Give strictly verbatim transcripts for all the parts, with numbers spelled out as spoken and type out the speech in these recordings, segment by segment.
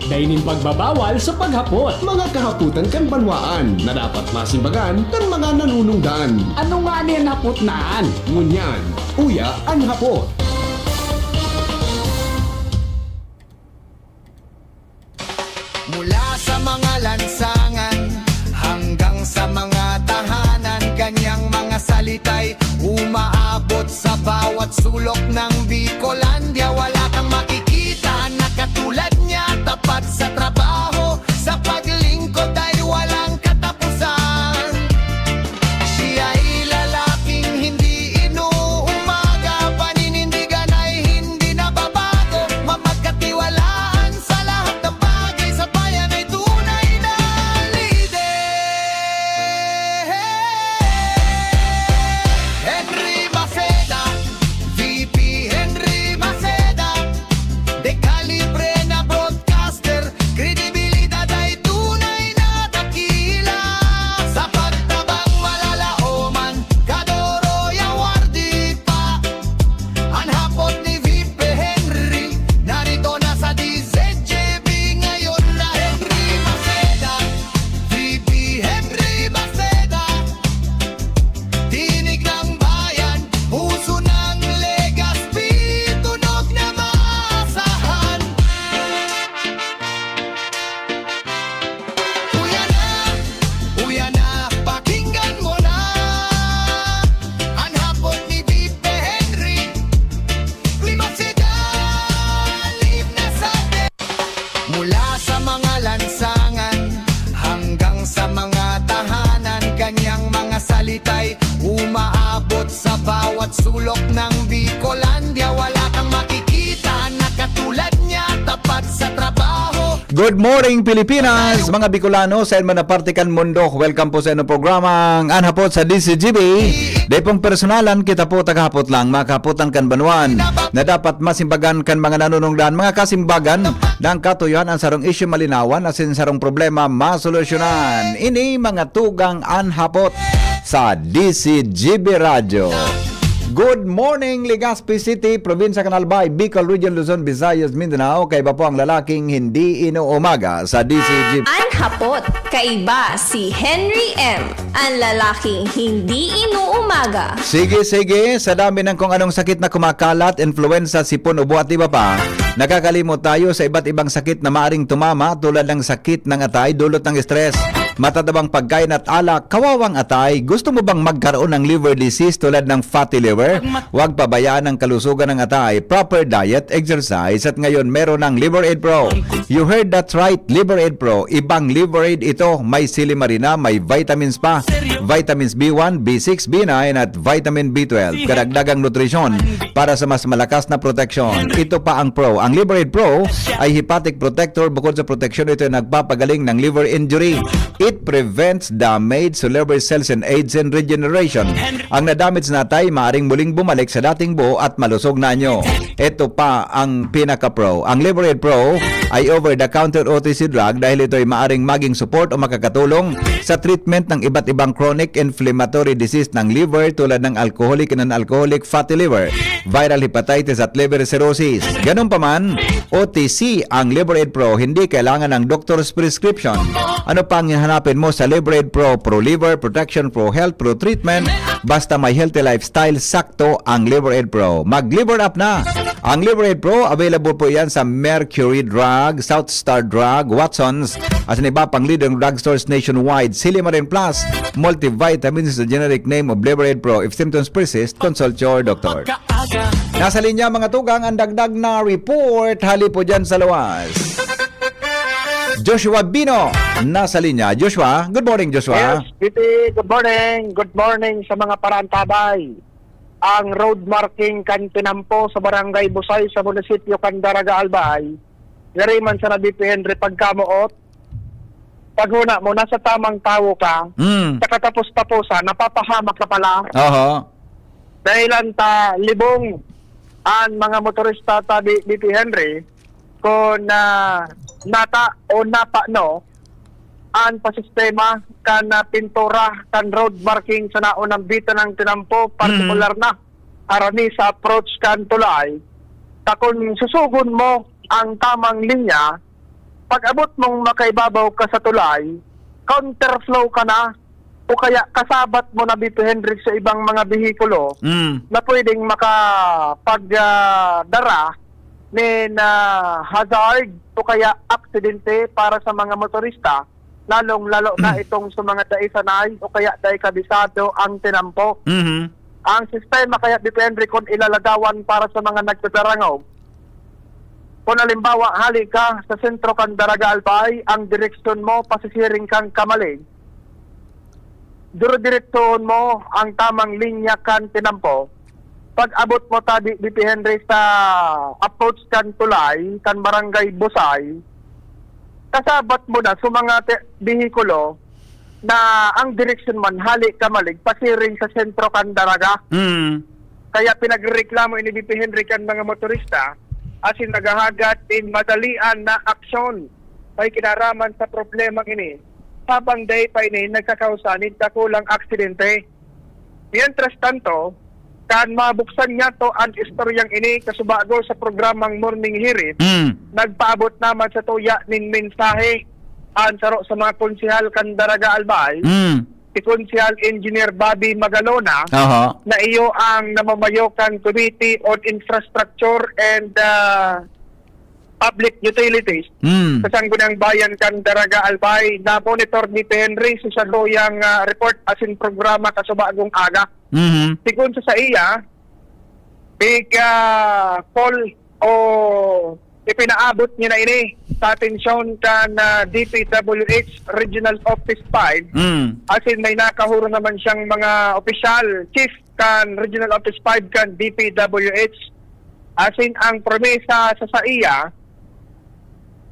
Dai nin pagbabawal sa paghapot. Mga kahapotan kan banwaan na dapat masimbagan kan mga nanunungdan. Ano ngani an hapot na an? Ngunyan, uya an hapot. Mula sa mga lansangan hanggang sa mga tahanan, kanyang mga salita'y umaabot sa bawat sulok ng Bicolandia. Wala kang makikita na katulad niya, tapat sa trabaho, sa paglingkod ay walang katapusan. Siya'y lalaking hindi inuumaga, paninindigan ay hindi nababago, mapagkatiwalaan sa lahat ng bagay, sa bayan ay tunay na lider. Henry Maceda, V P Henry Maceda, dekalibre na broadcaster, kredibilidad ay tunay na dakila. Sa pagtabang malalaoman, Kadoroy Award pa. An hapot ni V P Henry, narito na sa D Z G B ngayon na Henry Maceda, V P Henry Maceda. Tinig ng bayan, puso ng Legazpi, tunog na maasahan. Uya na, uya na, pakinggan mo na. An hapot ni V P Henry, Maceda, live na sa Mula sa mga lansangan hanggang sa mga tahanan, kanyang mga salita'y umaabot sa bawat sulok ng Bicolandia. Wala kang makikita na katulad niya, tapat sa trabaho. Good morning, Pilipinas! Mga Bicolano, sa man na parte kan mundo, welcome po sa inong programang An Hapot sa D Z G B. Dai pong personalan, kita po tagahapot lang, mga kahapotan kan banwaan na dapat masimbagan kan mga nanunungdan. Mga kasimbagan, nang katuyohan an sarong isyu malinawan, asin sarong problema masolusyonan. Ini mga tugang An Hapot sa D Z G B Radyo. Good morning, Legazpi City, Probinsya kan Albay, Bicol Region, Luzon, Visayas, Mindanao. Kaiba po ang lalaking hindi inuumaga sa D Z G B. An Hapot, kaiba si Henry M, an lalaking hindi inuumaga. Sige, sige, sa dami ng kung anong sakit na kumakalat, influenza, sipon, ubo at iba pa, nakakalimot tayo sa iba't ibang sakit na maaring tumama tulad ng sakit ng atay, dulot ng stress, matatabang pagkain at alak, kawawang atay. Gusto mo bang magkaroon ng liver disease tulad ng fatty liver? Huwag pabayaan ang kalusugan ng atay. Proper diet, exercise, at ngayon meron ng Liver Aid Pro. You heard that right, Liver Aid Pro. Ibang Liver Aid ito. May silimarina, may vitamins pa. Vitamins B one, B six, B nine, at vitamin B twelve. Karagdagang nutrisyon para sa mas malakas na proteksyon. Ito pa ang Pro. Ang Liver Aid Pro ay hepatic protector. Bukod sa proteksyon, ito ay nagpapagaling ng liver injury. It prevents damage to liver cells and aids in regeneration. Ang na-damage na atay maaring muling bumalik sa dating buo at malusog na anyo. Ito pa ang pinaka-pro. Ang Liver Aid Pro ay over-the-counter O T C drug dahil ito ay maaring maging support o makakatulong sa treatment ng iba't ibang chronic inflammatory disease ng liver tulad ng alcoholic and non-alcoholic fatty liver, viral hepatitis at liver cirrhosis. Ganun pa man, O T C ang Liver Aid Pro, hindi kailangan ng doctor's prescription. Ano pa ang hahanapin mo sa Liver Aid Pro? Pro Liver, Protection, Pro Health, Pro Treatment. Basta may healthy lifestyle, sakto ang Liver Aid Pro. Mag Liver Up na! Ang Liver Aid Pro, available po yan sa Mercury Drug, South Star Drug, Watsons, at sa iba pang leading drugstores nationwide. Silimarin Plus, multivitamins is the generic name of Liver Aid Pro. If symptoms persist, consult your doctor. Nasa linya, mga tugang, ang dagdag na report hali po dyan sa luwas. Joshua Bino, nasa linya. Joshua, good morning, Joshua. Yes, Piti, good morning. Good morning sa mga parantabay. Ang road marking kan tinampo sa Barangay Busay sa munisipyo kan Daraga, Albay, ngari man sa Nabi P Henry pagkamoot, paghuna mo, nasa tamang tawo ka, Mm. sa katapos-taposan, napapahamak ka pala. Oho. Dahilan ta libong an mga motorista ta di, di P Henry, kun, ah, nata o napa, no, an pasistema kan, ah, pintura kan road marking sa naunang bita ng tinampo, partikular na harani sa approach kan tulay. Ta kun susugon mo ang tamang linya, Pag-abot mong makaibabaw ka sa tulay, counterflow ka na, o kaya kasabat mo na, B P Henry, sa ibang mga behikulo Mm. na pwedeng makapag, ah, dara nin, ah, hazard o kaya aksidente para sa mga motorista, lalong-lalo na itong sa mga dai sanay o kaya dai kabisado ang tinampo. Mhm. Ang sistema kaya, B P Henry, kung ilalagawan para sa mga nagdadarangog, kung halimbawa, hali ka sa sentro kan Daraga Albay, ang direksyon mo pasisiring kang Camalig, dire-diretsohon mo ang tamang linya kan tinampo. Pag-abot mo, tabi, B P Henry, sa approach kan tulay, kan Barangay Busay, kasabat mo na sa mga te-, behikulo na ang direksyon man hali Camalig, pasiring sa sentro kan Daraga. Mm. Kaya pinagrereklamo ini, B P Henry, kan mga motorista, asin naghahagad nin madalian na aksyon may kinaraman sa problemang ini, habang dai pa ini nagkakausa nin dakulang aksidente. Mientras tanto, kan mabuksan niyato an istoryang ini kasubago sa programang Morning Hirit, Mm. nagpaabot naman sa tuya nin mensahe an saro sa mga konsehal kan Daraga Albay, Mm. si Konsehal Engineer Bobby Magalona, Aha. na iyo ang namamayo kan Committee on Infrastructure and, ah, Public Utilities Mm. sa Sangguniang Bayan kan Daraga Albay. Na-monitor ni P. Henry sa saruyang, ah, report asin programa kasubagong aga. Mhm. Sigon sa saiya, big, ah, call o ipinaabot niya na ini sa atensyon kan, ah, D P W H Regional Office five. Mm. Asin may nakahuro naman siyang mga opisyal, chief kan Regional Office five kan D P W H. Asin ang promesa sa saiya,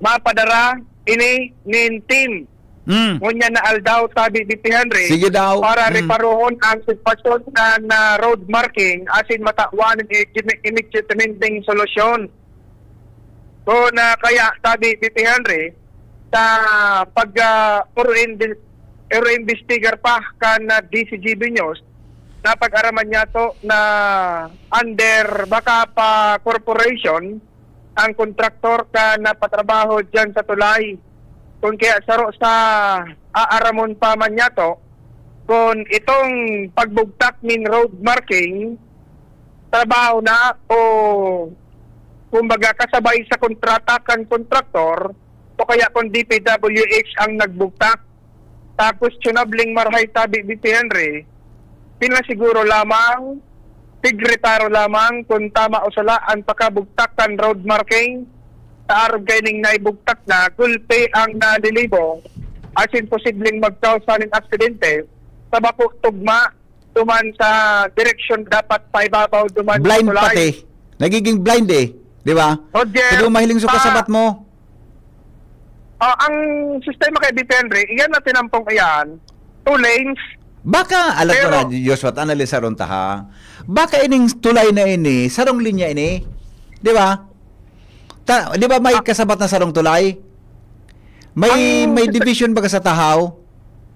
mapadara ini nin team Mm. ngunyan na aldaw, tabi, B P Henry, Sige daw. para Mm. reparohon ang sitwasyon kan, ah, road marking asin matawan nin i-, immediate solusyon. So, na kaya, tabi, B P Henry, sa pag, ah, oro-, oro-, imbestigar pa kan, ah, D Z G B News, napag-araman niyato na under Macapa Corporation ang kontraktor kan napatrabaho diyan sa tulay. Kun kaya saro sa aaramon pa man niyato, kun itong pagbugtak nin road marking, trabaho na o, kumbaga, kasabay sa kontrata kan kontraktor o kaya kun D P W H ang nagbugtak. Sa questionableng marahay, tabi, B P Henry, pinasiguro lamang, tigreparo lamang kun tama o sala an pakabugtak kan road marking. Sa arog kaining naibugtak na, gulpi ang nalilibong, asin posibleng magkausa nin aksidente sa bako tugma duman sa direksyon dapat paibabaw duman sa Blind tulay. pati. Nagiging blind eh. Di ba? Roger, Pwede mo mahiling sa pa- kasabat mo. Oh, ang sistema kay B P Henry, iyan na tinampong iyan, two lanes. Baka, alam ko Pero na, Joshua, analisaron ta ha. Baka ining tulay na ini, sarong linya ini. Di ba? Ta, di ba may Ah. kasabat na sarong tulay? May, Ang may sista- division ba ka sa Tahaw?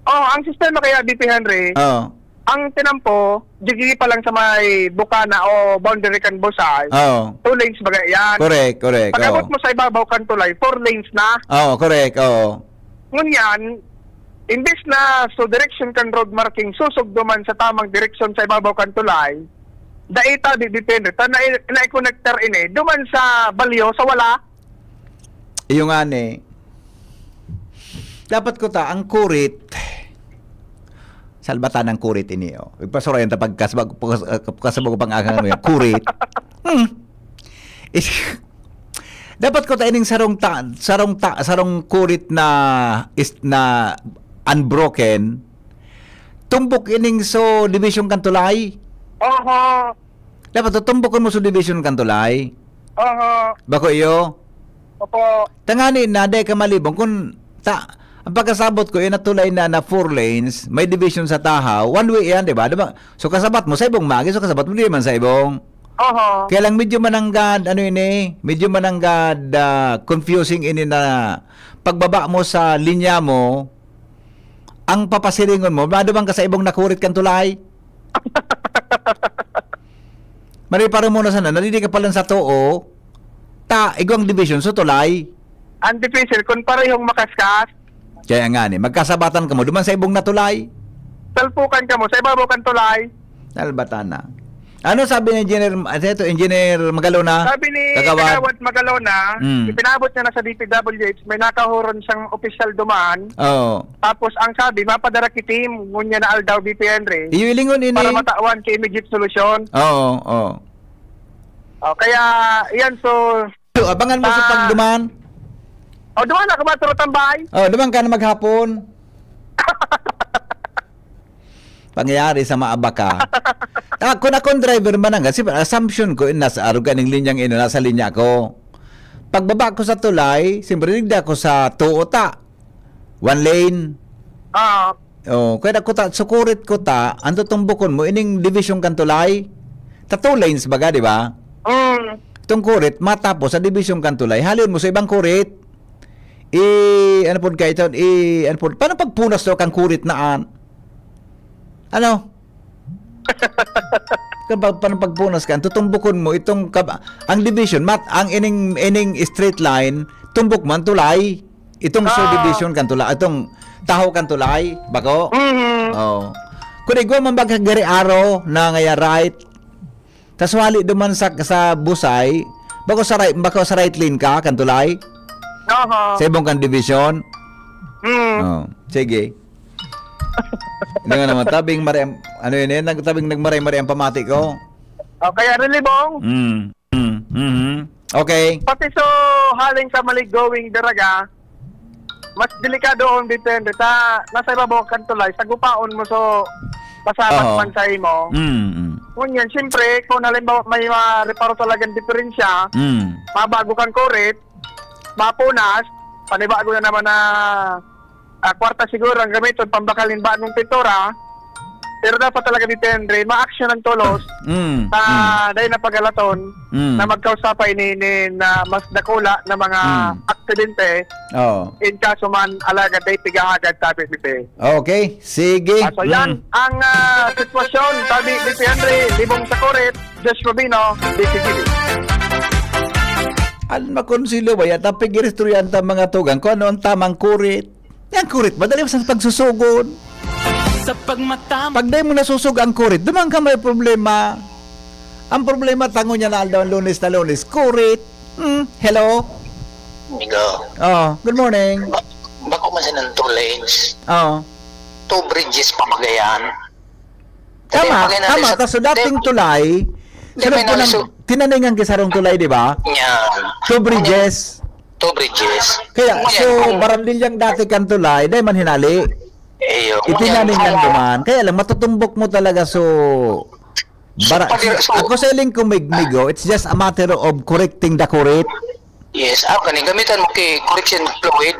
Oh, ang sistema kaya, B P Henry, Oh. ang tinampo, jigigi pa lang sa may bukana o boundary kan Busay, Oh. two lanes baga yan. Correct, correct. Pag-abot Oh. mo sa ibabaw kan tulay, four lanes na. Oh, correct. Oh. Ngunyan, imbis na sa direksyon kan road marking, susog duman sa tamang direksyon sa ibabaw kan tulay, dai ta, di depende. Ta na, na-connector ini, duman sa balyo, sa wala. Iyo nga ni. Dapat ko ta, ang kurit, salbatan ng kurit ini, oh. Ipasurayan ta pagkasabag, pagkas-, pagkasabag pang agang ano yan, kurit. Hmm. Is, dapat ko ta ining sarong ta-, sarong ta-, sarong kurit na is, na unbroken, tumbok ining so division kan tulay. Oho. Dapat tutumbokon mo so division kan tulay. Oho. Bako iyo? Opo. Tangani na, dai ka malibong kun ta-, ang pagkasabot ko, yung natulay na, na four lanes, may division sa Tahaw, one way yan, di ba? Di ba? So, kasabat mo sa ibong magi, so kasabat mo di man sa ibong. Oho. Kaya lang medyo mananggad, ano ini, medyo mananggad, ah, confusing ini na pagbaba mo sa linya mo, ang papasiringon mo, madubang ka sa ibong nakurit kan tulay. Mariparo mo na sana, nadidi ka pala sa too, ta, igwang division, so tulay. Ang difícil, kung parehong makaskas, Kaya nga ni, magkasabatan kamo duman sa ibong na tulay. Salpukan kamo sa ibabaw kan tulay. Salbatan na. Ano sabi ni Engineer, ano ito, Engineer Magalona? Sabi ni Kagawad? Kagawad Magalona, Mm. ipinabot niya na sa D P W H, may nakahuron siyang opisyal duman. Oo. Tapos ang sabi, mapadara ki team, ngunyan na aldaw, B P Henry, Iyo ilingon ini. Para matawan ki immediate solusyon. Oo, oo. Oh, kaya, yan, so, So, abangan mo sa Ah. pagduman. Oh, duman na, kumatro tambay. Oh, duman ka na maghapon. Pangyayari sa maaba ka. Ah, kung akong driver man ang, kasi assumption ko, nasa arog ka ning linyang ino, nasa linya ko. Pagbaba ko sa tulay, siyempre, digdi ako sa tuo ta. One lane. Ah. Oh, kaya kuta, sukurit kuta, ang tutumbukon mo, ining division kan tulay. Ta two lanes baga, di ba? Mm. Itong kurit, matapos sa division kan tulay, halin mo sa ibang kurit. I, ano po kayo ito? I, ano po, paano pagpunas daw kang kurit na an? Ano? Kapag, paano pagpunas ka, tutumbukon mo itong, kab-, ang division, mat, ang ining, ining straight line, tumbok man tulay. Itong Ah. subdivision kan tulay, itong tahaw kan tulay, bako? Mhm. Oh. Kung igwa man baga gari aro na ngaya right, tas wali duman sa, sa busay, bako sa right, bako sa right lane ka, kan tulay? Aha. Sa ibong kan division? Mm. Oh, sige. Hindi nga naman, tabing mare-, ano yun, eh, nag-, tabing nagmaray-maray ang pamati ko. Oh, kaya relibong? Mm. Mm, mhm. Okay. Pati so, haling ka mali going daraga, mas delikado ang depende ta nasa ibabaw kan tulay, sa gupaon mo, so, pasabat Oo. man sa imo. Mm, mm. Ngunyan, siyempre, kung halimbawa may ma-reparo talagang diferensya, Mm. mabago kang kurit, mapunas, panibago na naman na, ah, kwarta siguro ang gamiton, pambakal nin bagong pintura. Pero dapat talaga depende, ma-action ang tolos Mm, sa mm. dahil na pagalaton Mm. na magkausa pa ini nin, ah, mas dakula na mga Mm. aksidente. Oo. In kaso man, alagad dahil pigahagad, sabi ni Pe. Okay, sige. Ah, so yan Mm. ang, ah, sitwasyon. Sabi ni Pe Henry, Libong sa Kurit, Josh Rubino, D C T V. An makonsilo ba yata, pag-iristoryahan ta mga tugang kung ano ang tamang kurit. Yang kurit, madali sa pagsusugon. Sa pagmatama. Pag dai mo nasusog ang kurit, duman ka may problema. Ang problema, tango niya na aldaw, Lunes na Lunes, kurit. Hmm, hello? Amigo. Oh, good morning. Ba-, bako man siya ng two lanes. Oh. Two bridges pa magayan. Tama, Hindi, tama. Sa, tas so dating tulay, hindi, sunod may ko nang nasu- tinaningan ki sarong tulay, di ba? Yan. Two bridges. Two bridges. Kaya, Ngayon, so, kung barandilyang dati kan tulay, dai man hinali. Iyo, Itinaning ngayon, lang kung duman. Kaya lang, matutumbok mo talaga, so, So, bara-, pag-, so, ako sa iling ko, mig-, migo, it's just a matter of correcting the correct. Yes, ah, kani gamitan mo kay correction fluid.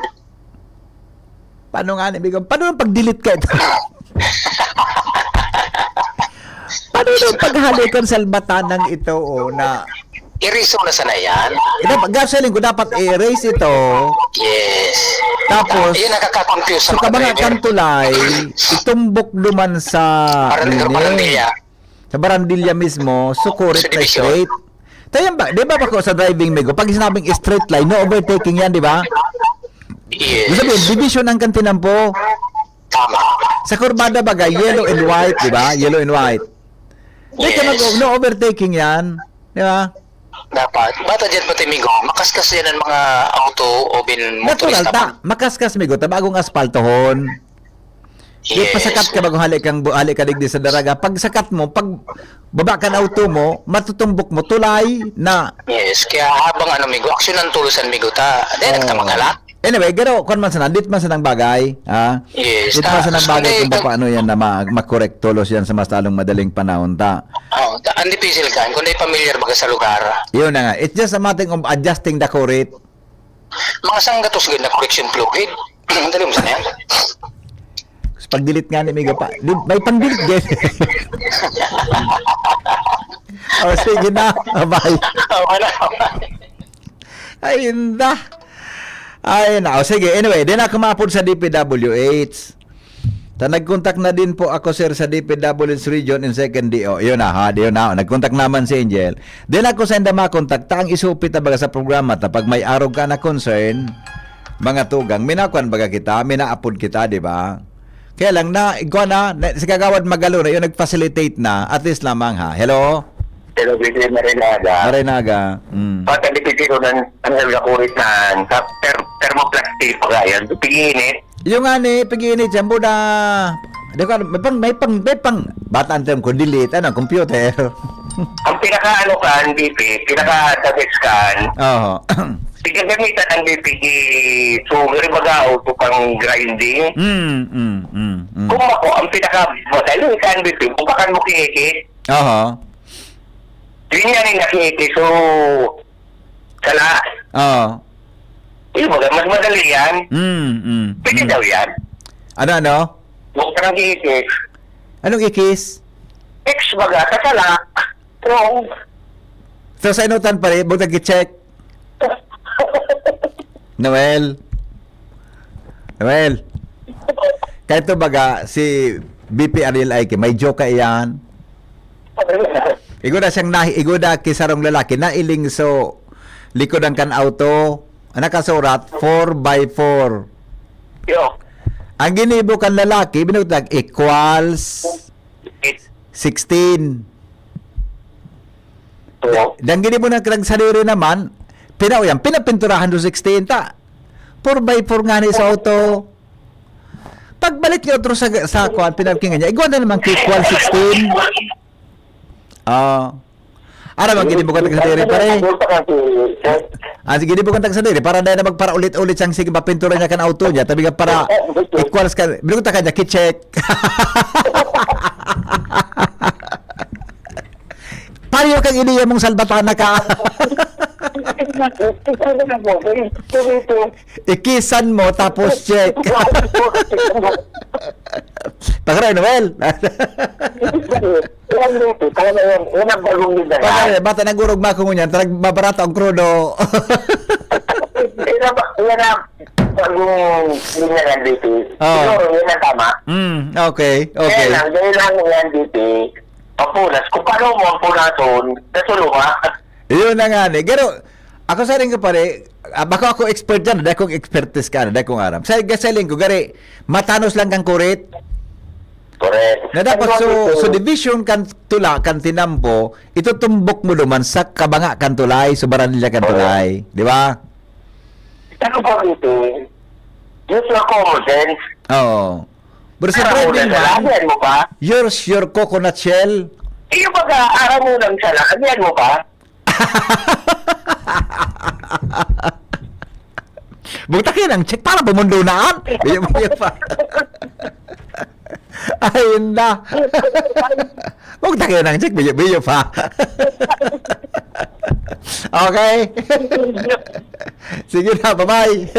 Paano nga ni, migo? Paano ang pag-delete ka ito? Paano yung paghalikan sa albatanang ito, oh, na Iriso na sana yan. Dapat, gasoline ko, dapat i-erase ito. Yes. Tapos, Yun nakaka-confuse sa so, mga kabanga driver. Kang tulay, itumbok duman sa Parang, nini. Parang niya. Sa barandilya mismo, sukurit na Subdivision. Straight. Tayo ba, di ba, bako sa driving, migo? Pag sinabing straight line, no overtaking yan, di ba? Yes. Ibig sabihin, division ang kantinan po. Tama. Sa kurbada, baga, yellow and white, di ba? Yellow and white. Di ka Yes. mag-, no overtaking yan. Di ba? Dapat. Bata dyan pati, migo, makaskas yan ang mga auto o bin Natural motorista ta. Makaskas, migo, ta bagong aspaltohon. Di, Yes. pasakat ka bago hali kang bu-, hali ka digdi sa daraga. Pag sakat mo, pag baba ka na auto mo, matutumbok mo, tulay na. Yes, kaya habang ano, migo, aksyon ang tulusan, migo, ta. Dahil Oo. nagtamagalat. Anyway, garo, kwan man sana, dit man sanang bagay, ha? Yes, Dit man ta. sanang bagay Kundi kung ka- papaano yan na ma-, ma-correct tulos yan sa mas lalong madaling panahon, ta. Oh, ta-, ang dipisil kan, kung di familiar baga sa lugar. Yun na nga. It's just a matter of adjusting the correct. Mga sanggatos gid na correction fluid. Dali mo sa niyan. Pag-delete nga ni Miga pa. Di, may pang-delete din. Oh, sige na. Bye. Oh, wala. Ay, inda. Ay, na. O, sige. Anyway, di na kumapod sa D P W H. Ta nagkontak na din po ako, sir, sa D P W H region in second D O. Yun na, ha, yun na. Nagkontak naman si Angel. Di na ako sa inda makontak, ta ang isupit na baga sa programa, ta pag may arog ka na concern, mga tugang, minakuan baga kita, minaapod kita, di ba? Kaya lang na, igwa na, na, si Kagawad Magalo na, yung nag-facilitate na, at least lamang ha. Hello? Hello, Bidin Marinaga. Marinaga. Mm. Pagka dipitiro ng ang nagkakurit na sa ter- thermoplastic pa yan. Piginit. Yung nga ni, piginit yan, buda. Di ko alam, may pang, may pang, may pang, bata ang term ko, delete, ano, computer. Ang pinaka ano kan, B P, pinaka the best kan, Oo. Pinagamitan ang B P G sugar, baga, o pang grinding. Mm, mm, mm, mm. Kung ako, ang pinaka madali kan B P, bukakan mo kikit. Aha. Yun yan yung nakikit. So, sala. Oo. Yung baga, mas madali yan. Mm, mm, Pwede mm. daw yan. Ano, ano? Huwag ka nang kikit. Anong ikis? X baga, sa sala. Wrong. So, sa inutan pa rin, butang i-check. Noel. Noel. Kahit to baga, si B P R L I K, may joke ka iyan. Igo na siyang nahi, igo na kisarong lalaki, nailing so, likod ang kan auto, ang nakasurat, four by four. Yo. Ang ginibo kan lalaki, binutag equals It's sixteen. Oo. Dang gini mo nang sadiri naman, pinauyan, pinapinturahan do sixteen ta. Four by four nga ni sa auto. Pagbalik niya otro sa, sa kuan, pinapkingan niya, igwa na naman kay kuan sixteen. Ah. Ara man gini mo ka tagsadiri, pare. Ang sige, di mo ka tagsadiri, para dahil na magpara-ulit-ulit siyang sige, mapintura niya kan auto niya, tabi ka para equals ka, binuta ka niya, kicheck. Pareho kang iniya mong salbatana ka. Ikisan mo, tapos check. Pagkaray, Noel. Yan dito, talaga yan. Yan ang bagong linya na. Pagkaray, bata nagurog mako ngunyan, tarag mabarata ang krudo. Yan ang ba-, yan ang bagong linya na dito. Oo. Siguro, yan ang tama. Mm, okay, okay. Kaya lang, dahil lang yan dito, papunas. Kung paano mo ang punason, nasulo ka. Yun na nga ni. Pero, ako sa rin ko pare, ah, bako ako expert dyan, dahil kong expertise ka, dahil kong aram. Sa gasaling ko, gari, matanos lang kang kurit. Correct. Na dapat Ano so, ito? So division kan tula, kan tinampo, itutumbok mo duman sa kabanga kan tulay, sa baranilya kan Correct. Tulay. Di ba? Ano ba ito? Just your common sense. Oo. Pero sa Ano, driving man, nagkalabihan mo ba? Yours, your coconut shell. Iyo baga, aram mo lang siya, labihan mo ba? Bugtak yan ang check para bumundunaan. Biyo, biyo pa. Ay, inda. Bugtak yan ang check, biyo, biyo pa. Okay? Sige na, bye-bye.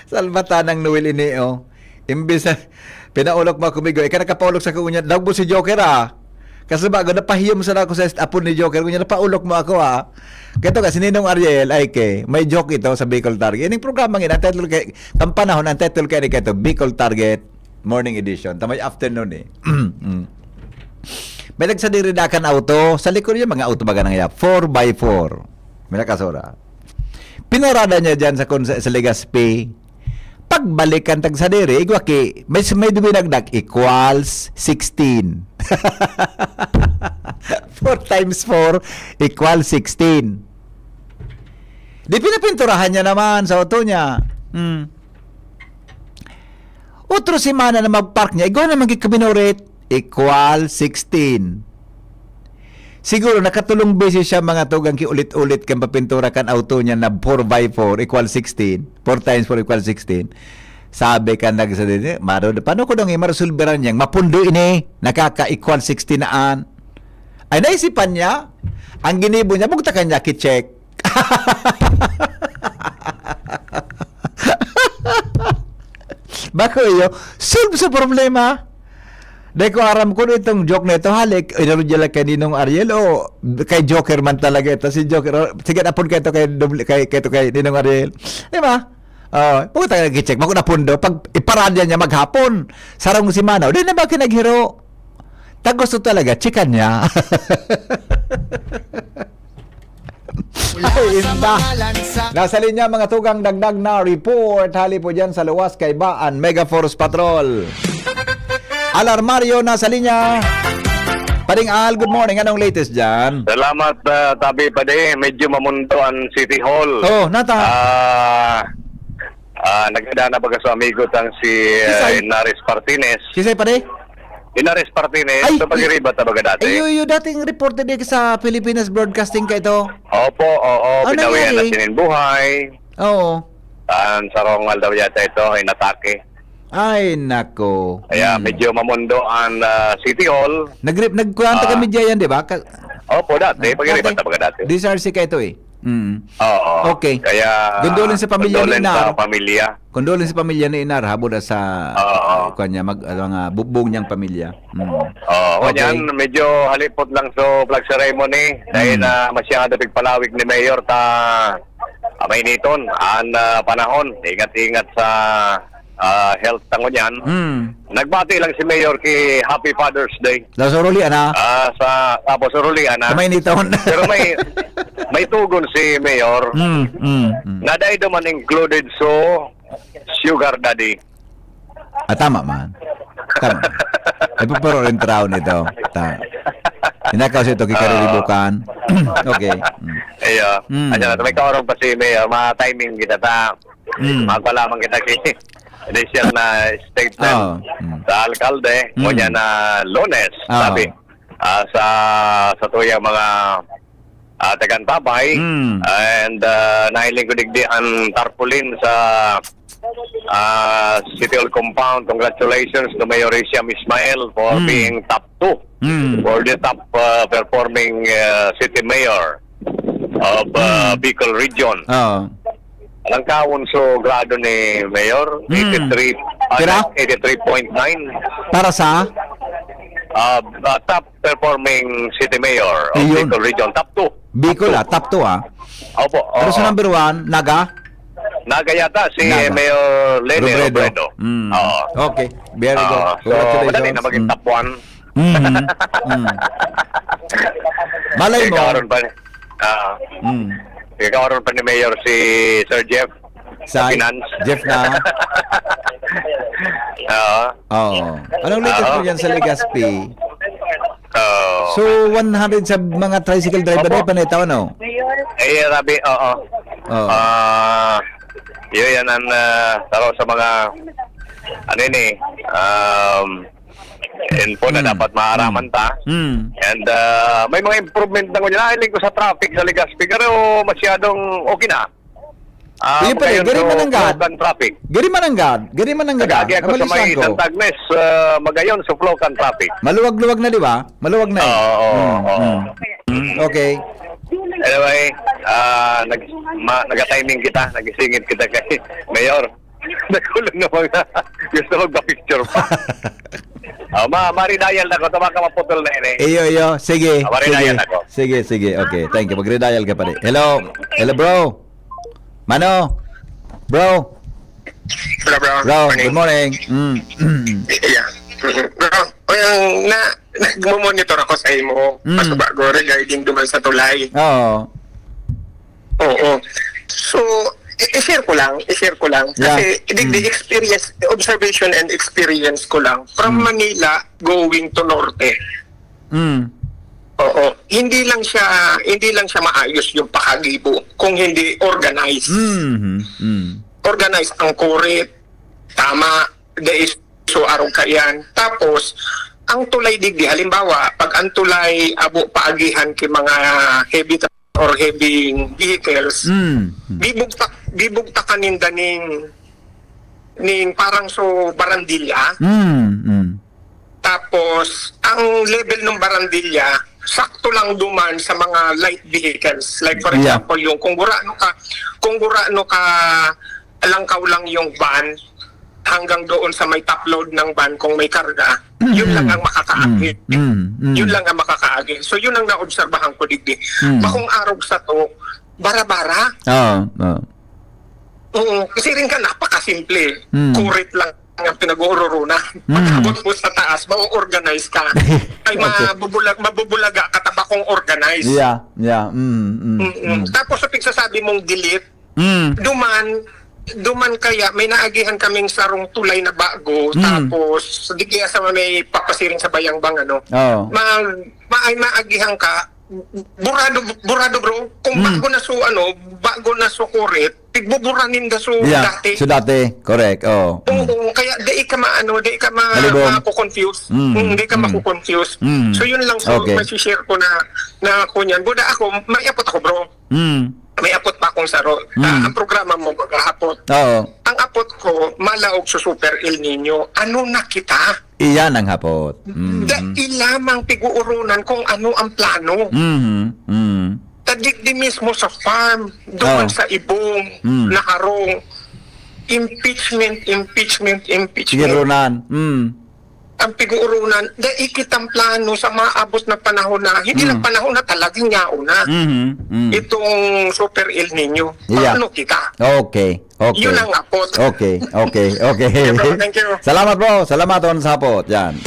Salbata ng Noel ini, oh. Imbis na, pinaulok mo ako, Migo. Ika nakapaulok sa kunya. Dagbo si Joker, ah. Kasi bago, napahiyom sana ako sa est-, apon ni Joker. Kunya, napaulok mo ako, ah. Kaya to ka, si Ninong Ariel, ay ke, may joke ito sa Bicol Target. Ining programa nga, ang title kay, ang panahon, ang title kay, kay ito, Bicol Target Morning Edition. Tamay afternoon, eh. Mm. May nagsadiri dakan auto. Sa likod yung mga auto baga nangyayap. Four by four. May nakasura. Pinarada niya dyan sa, kon-, sa, sa Legazpi. Pagbalik kan tagsadiri, igwa ki, may, may duminagdag, equals sixteen. Four times four equals sixteen. Di pinapinturahan niya naman sa auto niya. Hmm. Otro semana na magpark niya, igwa naman kay kabinurit, equal sixteen. Siguro nakatulong beses siya mga tugang ki ulit-ulit kan papintura kan auto niya na four by four equal sixteen. Four times four equal sixteen. Sabi kan nagsadiri, "Maro, paano ko dong imaresolveran niyang mapundo ini? Nakaka-equal sixteen na an." Ay, naisipan niya, ang ginibo niya, bugtakan niya, ki-check. Bako iyo, solve sa problema. Dai ko aram kung itong joke na ito, halik, inarudya lang kay Ninong Ariel o kay Joker man talaga ito. Si Joker, oh, sige, apon kayo ito kay, doble, kay, kay, ito kay Ninong Ariel. Di ba? Oh, puta ka nag-check. Bako na pundo. Pag iparadya niya maghapon, sarong si Mano. Di na ba kinaghiro? Ta gusto talaga, chikan niya. Ay, inda. Nasa linya, mga tugang, dagdag na report. Hali po dyan sa luwas, kaiba an Mega Force Patrol. Alarmario, nasa linya. Pading Al, good morning. Anong latest dyan? Salamat, ah, Tabi Padi. Medyo mamundo ang City Hall. Oh, nata. Ah, ah, nagdana baga sa amigo tang si, ah, Kisay? Inares Martinez. Kisay, pare? Inares Martinez, Ay, sa pagiriba ta baga dati. Ay, iyo, iyo, dating reporter di sa Pilipinas Broadcasting ka ito. Opo, oo, Ah, pinawian na nangyari? Sinin buhay. Oo. Ang sarong aldaw yata ito, inatake. Ay, nako. Kaya Hmm. medyo mamundo ang, ah, City Hall. Nag-, nagkuhan ta Ah. kami diyan, di ba? Ka- Opo, dati. Ah, Pag-iriba dati. ta baga dati. D S R C ka ito eh. Mm. Oo. Okay. Kaya, Condolence sa pamilya ni condolence sa Inar. pamilya. Condolence sa pamilya ni Inar, habol na sa, Oo. kuwan niya, mag-, ano, mga bubong niyang pamilya. Mm. Oo, Okay. yan, medyo halipot lang sa flag ceremony. Dahil Mm. na masyado pigpalawig ni Mayor ta, ah, mainiton, ang, ah, panahon. Ingat-ingat sa, ah, health ta ngunyan. Mm. Nagbati lang si Mayor ki Happy Father's Day. Sa Suruli, ana? Ah, sa, tapos Suruli, ana? Sa Mainiton. Pero may, may tugon si Mayor Mm, mm, mm. na dai duman included so sugar daddy. Ah, tama man. Tama. Ay, pero rin traon ito. Ta-, inakaw sa ito, kay Ah. kariribukan. Okay. Mm. Iyo. Mm. Ayan, may kaorong pa si Mayor, ma-timing kita ta. Mm. Magpa lamang kita ki initial na statement Oo. Mm. sa alkalde, Oo. ngunyan na Lunes, Oo. sabi, ah, sa, sa tuyang mga, ah, tagantabay, Mm. and, ah, nahiling ko digdi ang tarpaulin sa, ah, City Hall compound. Congratulations to Mayor Hisham Ismail for Mm. being top two Mm. for the top, ah, performing, ah, city mayor of, ah, Mm. Bicol Region. Oo. Ang kawon so grado ni Mayor, Mm. eighty-three, ah, Pira? eighty-three point nine. Para sa? Ah, ah, top performing city mayor of Ayun. Bicol Region, top two. Bicol, Top two. ah, top two, ah. Opo, Pero sa oo. number one, Naga? Naga yata, si Naga. Mayor Leni Robredo. Robredo. Mm. Oo. Okay, very good. Oo. So, Congratulations. madali na maging Mm. top one. Mm. Mm. Malay mo. Ikaw ron pa ni, ah, Mm. ikaw ron pa ni Mayor si Sir Jeff. Sa Sa finance. Jeff na. Oo. Oo. Anong latest Oo. mo dyan sa Legazpi? Oo. So, one hundred sa mga tricycle driver Opo. na ipanitaw, ano? Eh, rabi, oo. Oo. Ah, yun yan ang, ah, taro sa mga, ano yun eh, um, info na Mm. dapat maaraman Mm. ta. Mm. And, ah, may mga improvement na ngunyan. Nahiling ko sa traffic sa Legazpi, pero masyadong okay na. Ah, Iyo pala, Magayon gari to mananggad. Flocan traffic. Gari mananggad. Gari mananggad, Nag-agi ah. ako sa may Namalisan ko. Santa Agnes, ah, Magayon sa Flocan traffic. Maluwag-luwag na, di ba? Maluwag na eh. Oo, oo, Mm, oo. mm. Mm, okay. Anyway, ah, nag-, ma-, nag-timing kita, nagisingit kita kay Mayor. Nagkulong na mga gusto magpa-picture pa. Ah, ma-, maridayal na ko, tama ka maputol na ini. Iyo, iyo. Sige, Ah, maridayal sige. ako. Sige, sige. Okay, thank you. Mag-redial ka pa rin. Hello? Hello, bro? Mano? Bro? Hello, bro. Bro, Morning. good morning. Mm. Yeah. Bro, well, na, nagmo-monitor ako sa imo. Mm. Mas bago regarding duman sa tulay. Oo. Oo. So, i-, i-share ko lang, i-share ko lang. Yeah. Kasi, the, the Mm. experience, observation and experience ko lang. From Mm. Manila, going to Norte. Mm. Oo. Hindi lang siya, hindi lang siya maayos yung pakagibo kung hindi organized. Mm-hmm. Mm. Organized ang kurit, tama, dai so arog kaiyan. Tapos, ang tulay digdi, halimbawa, pag ang tulay abo paagihan ki mga heavy truck or heavy vehicles, Mm. Mm. gibugtak, gibugtakan ninda ning, ning parang so barandilya. Mm. Mm. Tapos, ang level ng barandilya, sakto lang duman sa mga light vehicles. Like, for Yeah. example, yung kung gurano ka, kung gurano ka, langkaw lang yung van, hanggang doon sa may top load ng van kung may karga, yun Mm. lang ang makakaagi. Mm. Mm. Yun lang ang makakaagi. So, yun ang naobserbahan ko digdi. Mm. Bakong arog sa to, bara-bara. Oo, oo. Oo, kasi rin ka, napakasimple. Mm. Kurit lang ang pinag-uururunan. Mm. Pag-abot mo sa taas, ma-organize ka. Ay, Okay. mabubulag, mabubulaga ka, tabakong organize. Yeah, yeah. Mm, mm, Mm-mm. mm. Tapos sa pagsasabi mong delete, Mm. duman, duman kaya may naagihan kaming sarong tulay na bago, Mm. tapos di kaya sa may papasiring sa bayangbang, ano, Oh. ma, ma, ay maagihan ka, burado, burado bro, kung Mm. bago na so, ano, bago na so kurit, tigbubura ninda so Yeah. dati. So dati, correct. Oh. Mm. Oo, kaya di ka maano, di ka ma, Malibog. mako-confuse. Mm. Mm, di ka Mm. mako-confuse. Mm. So yun lang po, Okay. may share ko na, na kunyan. Buda ako, may apot ako, bro. Mm. May apot pa akong saro. Mm. Ah, ang programa mo, maghahapot. Oo. Ang apot ko, malaog sa Super El Nino. Ano na kita? Iyan ang hapot. Mm. Dai lamang piguurunan kung ano ang plano. Mhm. Mm. Tadigdi mismo sa farm, doon Oh. sa ibong, Mm. naharong. Impeachment, impeachment, impeachment. Sige, Ronan. Mm. Ang piguurunan, dai kitang plano sa maabot na panahon na, hindi Mm. lang panahon na, talagang yaon na. Mhm. Mm. Itong Super El Nino. Yeah. Paano kita? Okay. Okay. Yun ang apot. Okay. Okay. Okay. Okay, bro. Thank you. Salamat, bro. Salamat, on sa hapot. Yan.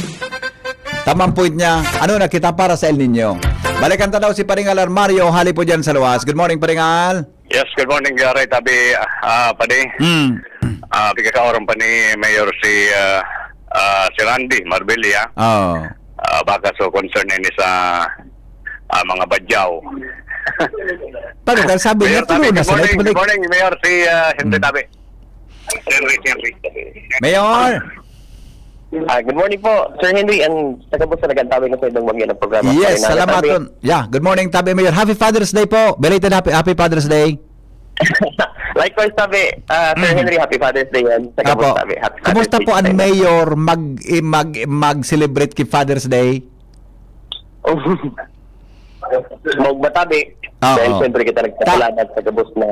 Tamang point niya. Ano na kita para sa El Nino? Balikan ta daw si Paringal Armario. Hali po dyan sa luwas. Good morning, Paringal. Yes, good morning, uh, Ray Tabi. Ah, padi. Hmm. Ah, pigkakaoran pa ni Mayor si ah, ah, si Randy Marbella. Oh. Ah, baka so concern ini sa ah, mga badyaw. Paano ka sabi niya, Mayor Tabi, tulo na good sila. morning, Ito good balik. morning, Mayor si ah, Henry Hmm. Tabi. Henry, Henry Tabi. Mayor. Ah, good morning po, Sir Henry, and sa kabos na nag-antabay na sa ibang bagyo ng programa. Yes, Kaya na- salamat. Tabi. Ton. Yeah, good morning, Tabi Mayor. Happy Father's Day po. Belated happy, happy Father's Day. Likewise, Tabi. Ah, Sir Mm. Henry, happy Father's Day yan. Sa kabos, Apo. Tabi. Happy Kumusta Father's po Day ang sa inyo. mayor mag, eh, mag, mag-celebrate ki Father's Day? Maugma, Tabi. Oo. Dahil siyempre kita nagpapalamat sa kabos na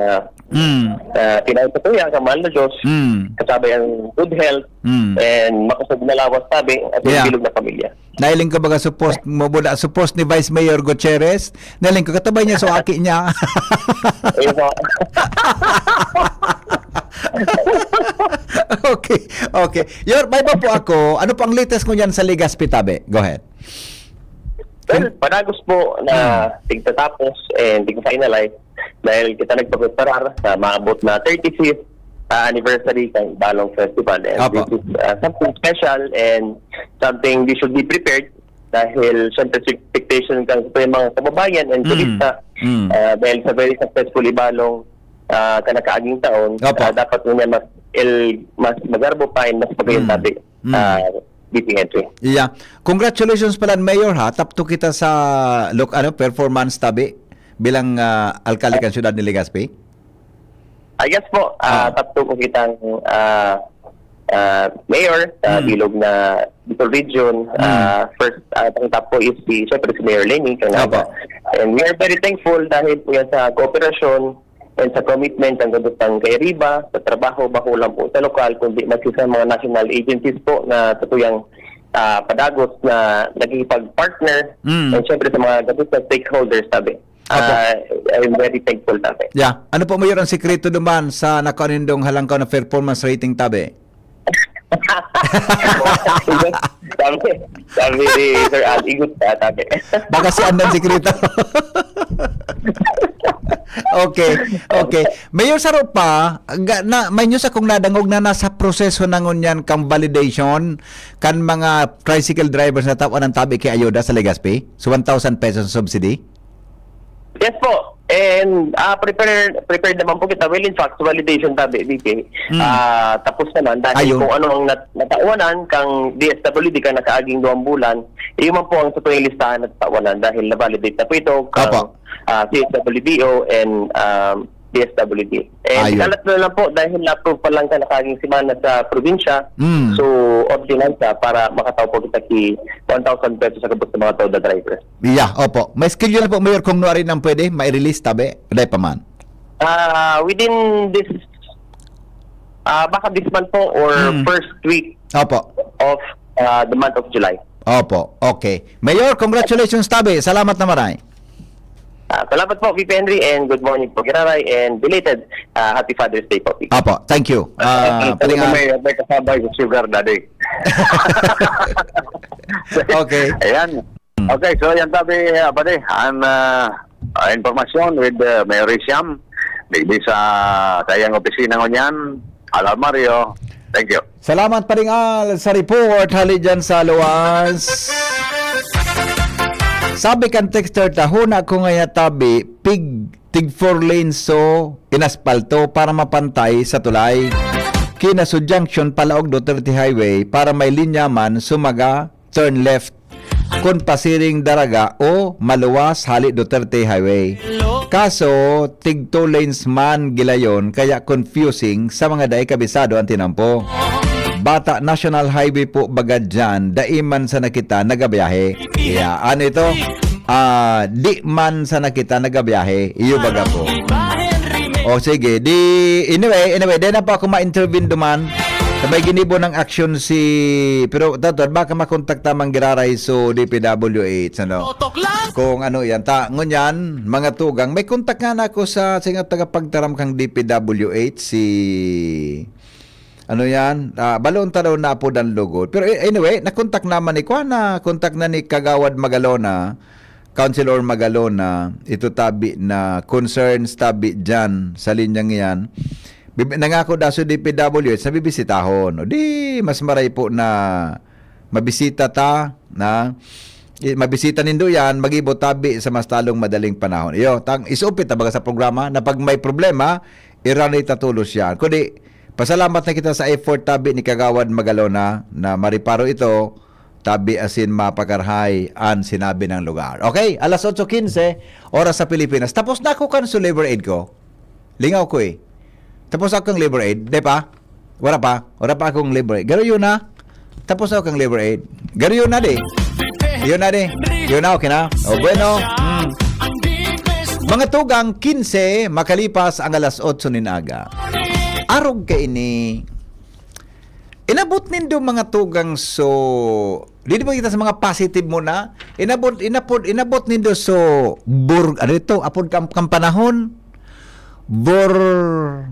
Mm. uh, tinaw sa tuya, sa mahal na Diyos, Mm. kasabay ang good health, Mm. and makusog na lawas, Tabi, at Yeah. bilog na pamilya. Nahiling ko baga supposed mo buda, supposed ni Vice Mayor Gutierrez. Nahiling ko katabay niya so aki niya. Ayun po. Okay, okay. Yor, may ba po ako? Ano po ang latest mo niyan sa Legazpi, Tabi? Go ahead. Well, padagos po na Hmm. tigtatapos and tig-finalize dahil kita nagpapreparar sa maabot na thirty-fifth uh, anniversary kan Ibalong Festival. And Apo. This is uh, something special and something we should be prepared dahil siyempre sa expectation kan sa mga kababayan and Mm. turista Mm. uh, dahil sa very successful Ibalong uh, kanakaaging taon, Apo. uh, dapat niya mas el, mas magarbo pa and mas magayon Mm. tabi Mm. uh, D P N T. Yeah. Congratulations pala, Mayor, ha. Top two kita sa look, ano, performance, Tabi, bilang ah, alkalde kan siyudad ni Legazpi. I guess po, Ah. ah, top two po kitang ah, ah, mayor sa Mm. bilog na Bicol Region. Mm. Ah, first, ah, ang top po is si, syempre, si Mayor Leni Canaga. Apo. And we are very thankful dahil po yan sa kooperasyon and sa commitment ng Gabutang kay Riva, sa trabaho, bako lang po sa lokal, kundi magsi sa mga national agencies po na sa tuyang ah, padagos na nagkikipag-partner Mm. and syempre sa mga Gabutang stakeholders, Tabi. Apo. Ah, I'm very thankful, Tabi. Yeah. Ano po, Mayor, ang sikreto naman sa nakuha nindong halangkaw na performance rating, Tabi? Sabi, sabi ni Sir Al, igot ka, Tabi. Baka si Andan sikreto. Okay, okay. Mayor, saro pa, ga, na, may news akong nadangog na nasa proseso na ngunyan kang validation kan mga tricycle drivers na tawan ng tabi ki ayuda sa Legazpi, so one thousand pesos subsidy. Yes po. And ah prepared prepared naman po kita. Well, in fact, validation, Tabi, D K. Mm. Ah, tapos naman dahil Ayun. kung ano ang nat- natawanan kang D S W D ka nakaaging duwang bulan, iyon man po ang sa tuyang listahan na tawanan dahil na-validate na po ito kang Apo. ah, C S W D O and um, D S W D. And Ayun. kalat na lang po dahil na-approve pa lang ka nakaaging semana sa probinsya. Mm. So, ordinansa para makataw po kita ki one thousand pesos sa kabos sa mga toda driver. Yeah, opo. May schedule na po, Mayor, kung nuari nang pwede, mai-release, tabi. Dai pa man. Ah, within this, ah, baka this month po or Mm. first week Opo. of ah, the month of July. Opo. Okay. Mayor, congratulations, tabi. Salamat na maray. Ah, salamat po, P P Henry, and good morning po, Giraray, and belated, ah, Happy Father's Day po, P P. Apo, thank you. Ah, Ano paring, ah, may, may kasabay sa sugar daddy. Okay. Ayan. Hmm. Okay, so yan tabi, ah, pare, ang, ah, ah, impormasyon with, ah, Mayor Risiam, digdi sa kayang opisina ngunyan, Al Mario. Thank you. Salamat, Paring Al, sa report. Hali dyan sa luwas. Sabi kan texter, "Tahuna ko ngaya tabi, pig, tig four lanes so inaspalto para mapantay sa tulay. Kinaso Junction, palaog Duterte Highway, para may linya man sumaga, turn left. Kun pasiring Daraga o maluwas hali Duterte Highway. Kaso, tig two lanes man gilayon, kaya confusing sa mga dai kabisado ang tinampo. Bata National Highway po baga dyan, dai man sana kita nagabiyahe." Yeah, ano ito? Ah, di man sana kita nagabiyahe, iyo baga po. O sige, di, anyway, anyway, di na pa ako ma-intervene duman. Sabay ginibo ng action si, pero, Tato, baka makontak tamang Giraray so D P W H, ano? Kung ano yan. Ta, ngunyan, mga tugang, may kontak nga na ako sa, sa nga tagapagtaram kang D P W H, si, ano yan? Ah, balon ta daw na po dan lugod. Pero, eh, anyway, nakontak naman ni Kuan, na kontak na ni Kagawad Magalona, Councilor Magalona, ito tabi na concerns tabi dyan sa linyang yan. Bib-, nangako daw si D P W H na bibisitahon. O di, mas maray po na mabisita ta, na, i-, mabisita nindo yan, mag-ibo tabi sa mas talong madaling panahon. Iyo, tang, isupit na baga sa programa na pag may problema, irani ta tulos yan. Kundi, pasalamat na kita sa effort tabi ni Kagawad Magalona na mariparo ito, tabi asin mapakarahay an sinabi ng lugar. Okay, alas otso quince, oras sa Pilipinas. Tapos na ako kan sa Labor Aid ko. Lingaw ko eh. Tapos ako kang Labor Aid, di pa? Wala pa? Wala pa akong Labor Aid. Garo yun na. Tapos ako kang Labor Aid. Garo yun na di. Yun na di. Yun na, okay na. O bueno. Hmm. Mga tugang, quince, makalipas ang alas otso nin aga. Arog kaini. Inabot nindo mga tugang so, di ba kita sa mga positive muna? Inabot, inapod, inabot nindo so bur-, ano ito? Apod kam-, kam panahon? Bur-,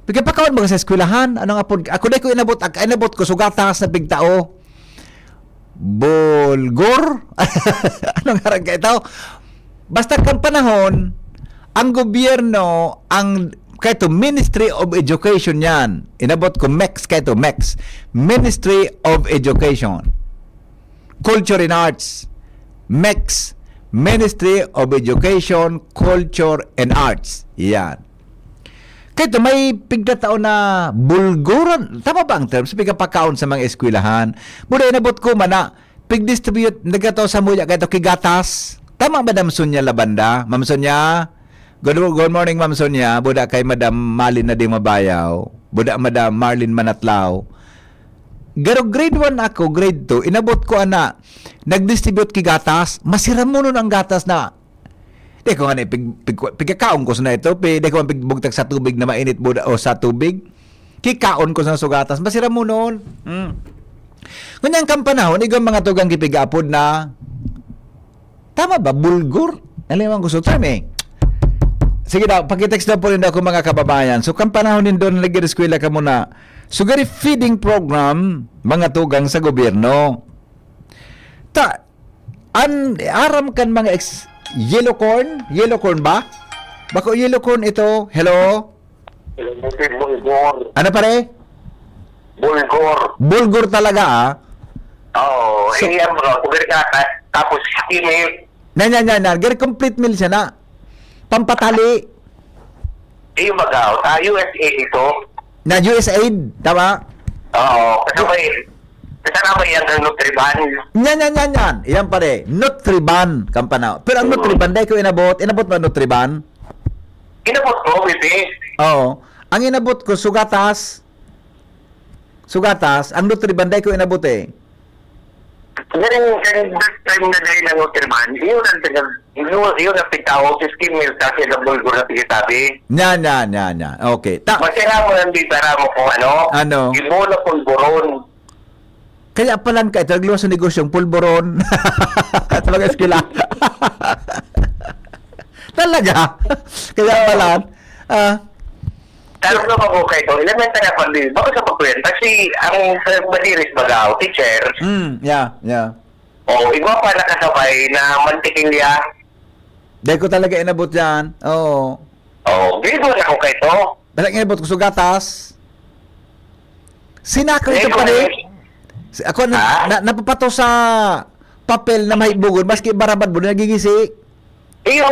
pigkapakaon ba sa eskwelahan? Anong apod? Ako di ko inabot, ak-, inabot ko so gatas na pigtao. Bulgur? Anong harang ka ito? Basta kan panahon, ang gobyerno, ang, kaito, Ministry of Education yan. Inabot ko, MEX, kaito, MEX. Ministry of Education. Culture and Arts. MEX. Ministry of Education, Culture and Arts. Yan. Kaito, may pigtatao na bulguran. Tama ba ang term? Sa pigkapakaon sa mga eskwelahan. Buda, inabot ko man na, pig-distribute, nagkatao sa muya, kaito, kigatas. Tama, Madam Sonia Labanda? Ma'am Sonia? Good, good morning, Ma'am Sonia. Buda kay Madam Malin na di mabayaw. Buda, Madam Marlene Manatlao. Garo grade one ako, grade two, inabot ko ana, nag-distribute ki gatas, masiramonon ang gatas na, di ko nga na pig-, pig-, pigkakaon ko sa na ito, pi-, di ko man pigbugtak sa tubig na mainit buda o sa tubig. Kikaon ko sa sugatas, masiramonon. Hmm. Ngunyan kan panahon, igong mga tugang gipigapod na, tama ba? Bulgur? Nalimutan ko sa term eh. Sige daw, pakitext daw po rin daw kung mga kababayan. So, kan panahon nindo na nag-eskwela ka muna, sugari feeding program, mga tugang sa gobyerno. Ta, an, aram kan mga ex-, yellow corn? Yellow corn ba? Bako yellow corn ito. Hello? Bulgur. Ano pare? Bulgur. Bulgur talaga, ah. Oo. So, eh, yan, bro. Bulgur ka, ta-, tapos skim milk. Yan, yan, yan, yan. Gari complete meal siya na. Pampatali. Eh, yung baga, oh, sa U S A ito. Na U S aid, tama? Oo. Kasi may, kasi nga may yung Nutriban. Yan, yan, yan, yan. Yan pare. Nutriban, kampanaw. Pero ang Nutriban, dahil ko inabot, inabot ba Nutriban? Inabot ko, bibi. Oo. Ang inabot ko, sugatas. Sugatas, ang Nutriban, dai ko inabot eh. Galing, galing, that time na dahil ng Nutriban, yun ang taga-, yun, yun ang pagtao, fifteen mil sa akin, ang bulgur na pinagsabi. Yan, yan, yan, yan. Okay. Ta- Masira mo lang dito, aram mo kung ano? Ano? Ibola pulburon. Kaya palang ka, ito, nagluwas sa negosyong pulburon. Ito lang eskwela. Talaga? Kaya pala, ah, Pero no, bago kayo ito, elementary ako, di, bago sa pagkwenta, si, ang, uh, Madiris Bagao, teacher, mm, yeah, yeah. O, igwa pa nakasabay na mantikilya. Dahil ko talaga inabot yan. Oo. O, grade one ako kay to. Basta inabot ko sa gatas. Sinako ito Grade pa rin. one. Si- Ako na, Ha? na, napapato sa papel na may bugod, maski barabad mo, nagigisi. Iyo,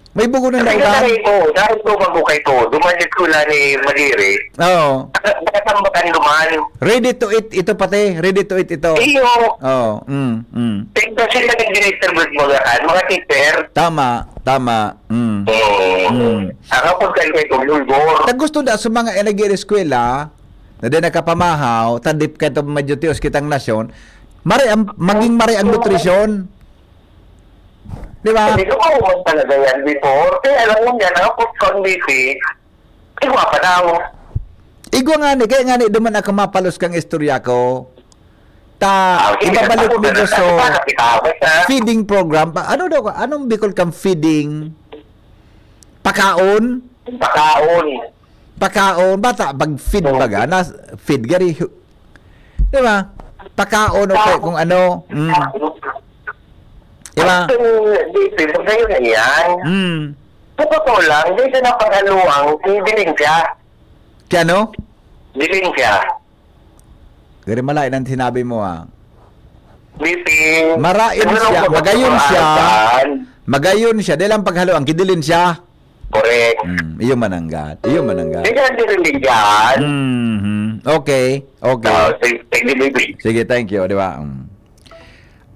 May bugod ng kasi lautan. Ko, dahil ko bago kayo to, duman yung eskwela ni Madiri. Oo. Nakatambakan duman. Ready to eat ito pati. Ready to eat ito. Iyo, Oo. Mm, mm. Kasi nag-distribute mga kan, mga teacher. Tama, tama. Mm. Oo. Mm. Ang kapag kayo kay Tumulgor. Ta gusto na sa mga nag-eskwela na di nakapamahaw, tadip ka ito medyo tios kitang nasyon, mare ang, maging mare ang nutrisyon. Di ba? Hindi ko mahuman talaga yan before. Kaya alam mo yan, ang kapag Cavite, igwa pa daw. Igwa nga ni, kaya nga ni, duman ako mapalos kang istorya ko. Ta, Ah, sige, ibabalik ako mo na, sa nakita kita, ah. feeding program. Pa, ano daw, anong Bicol kang feeding? Pakaon? Pakaon. Pakaon. Bata, pag feed baga, na feed, gari, hu- di ba? Pakaon o kaya kung ano. Mm. Di ba? Actually, dito, ngayon na yan. Mm. Sa totoo lang, dito na paghaluang, dilim siya. Kaya ano? Dilim siya. Gari malain ang sinabi mo, ah. Bitin. Marain siya, magayon siya. Magayon siya, dahil ang paghalo, ang kidilin siya. Correct. Mm, iyo mananggad, iyo mananggad. Hindi siya dilim din dyan. Mhm. Okay, okay. Oh, sige, sige, baby. Sige, thank you, di ba? Mm.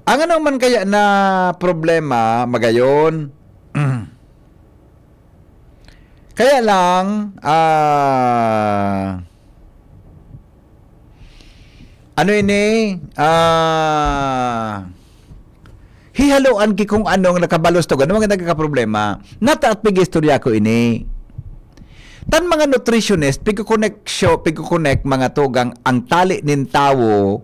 Ang ano man kaya na problema, magayon. Kaya lang, ah, ano ini? Ah, hihaloan ki kung anong nakabalos to, ganun ang nagkakaproblema. Nataat pig istorya ko ini. Tan mga nutritionist, pigko-connect show, pigko-connect mga tugang ang tali nin tawo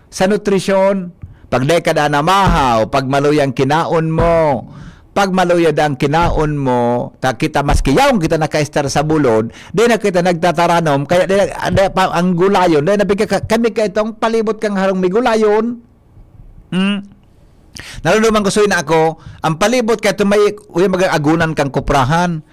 sa nutrisyon. Pag dai ka da namahaw, pag maluya ang kinaon mo, pag maluya da ang kinaon mo, ta kita maski yaon kita nakaestar sa bulod, di na kita nagtataranom, kaya di, di pa, ang gulayon, di na pigka-, kami ka itong palibot kang harong may gulayon. Hmm. Naruduman ko, suy na ako, ang palibot kay ito may, uy, mag-agunan kang kuprahan.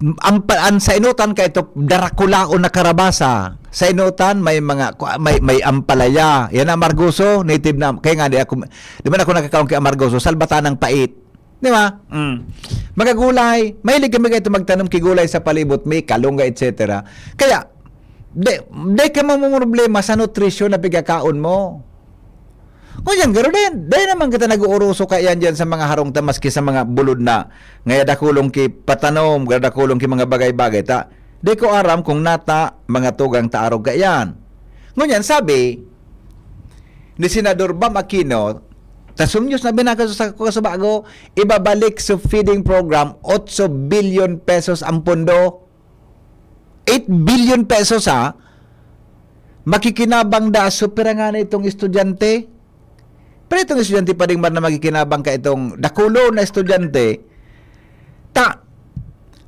Ang, pa- ang sa inutan kay ito, darakulaon na karabasa. Sa inutan, may mga, ku- may, may ampalaya. Yan ang amargoso, native na, kaya nga di ako, di man ako nakakaon kay amargoso, salbatan ng pait. Di ba? Mm. Mga gulay, mahilig kami kay ito magtanom kay gulay sa palibot, may kalunga, et cetera. Kaya, di, di ka mamumroblema sa nutrisyon na pigkakaon mo. Ngunyan, garo din, dahil naman kita nag-uuruso kaiyan dyan sa mga harong ta, maski sa mga bulod na, ngaya dakulong ki patanom, dakulong ki mga bagay-bagay ta. Di ko aram kung nata, mga tugang ta arog kaiyan. Ngunyan, sabi ni Senador Bam Aquino, ta sumyos na binaka sa, sa bago, ibabalik sa feeding program, otso bilyon pesos ang pondo. Eight billion pesos, ha? Makikinabang da, so pira nga na itong estudyante? Pero itong estudyante pa rin man na makikinabang ka itong dakulo na estudyante. Ta,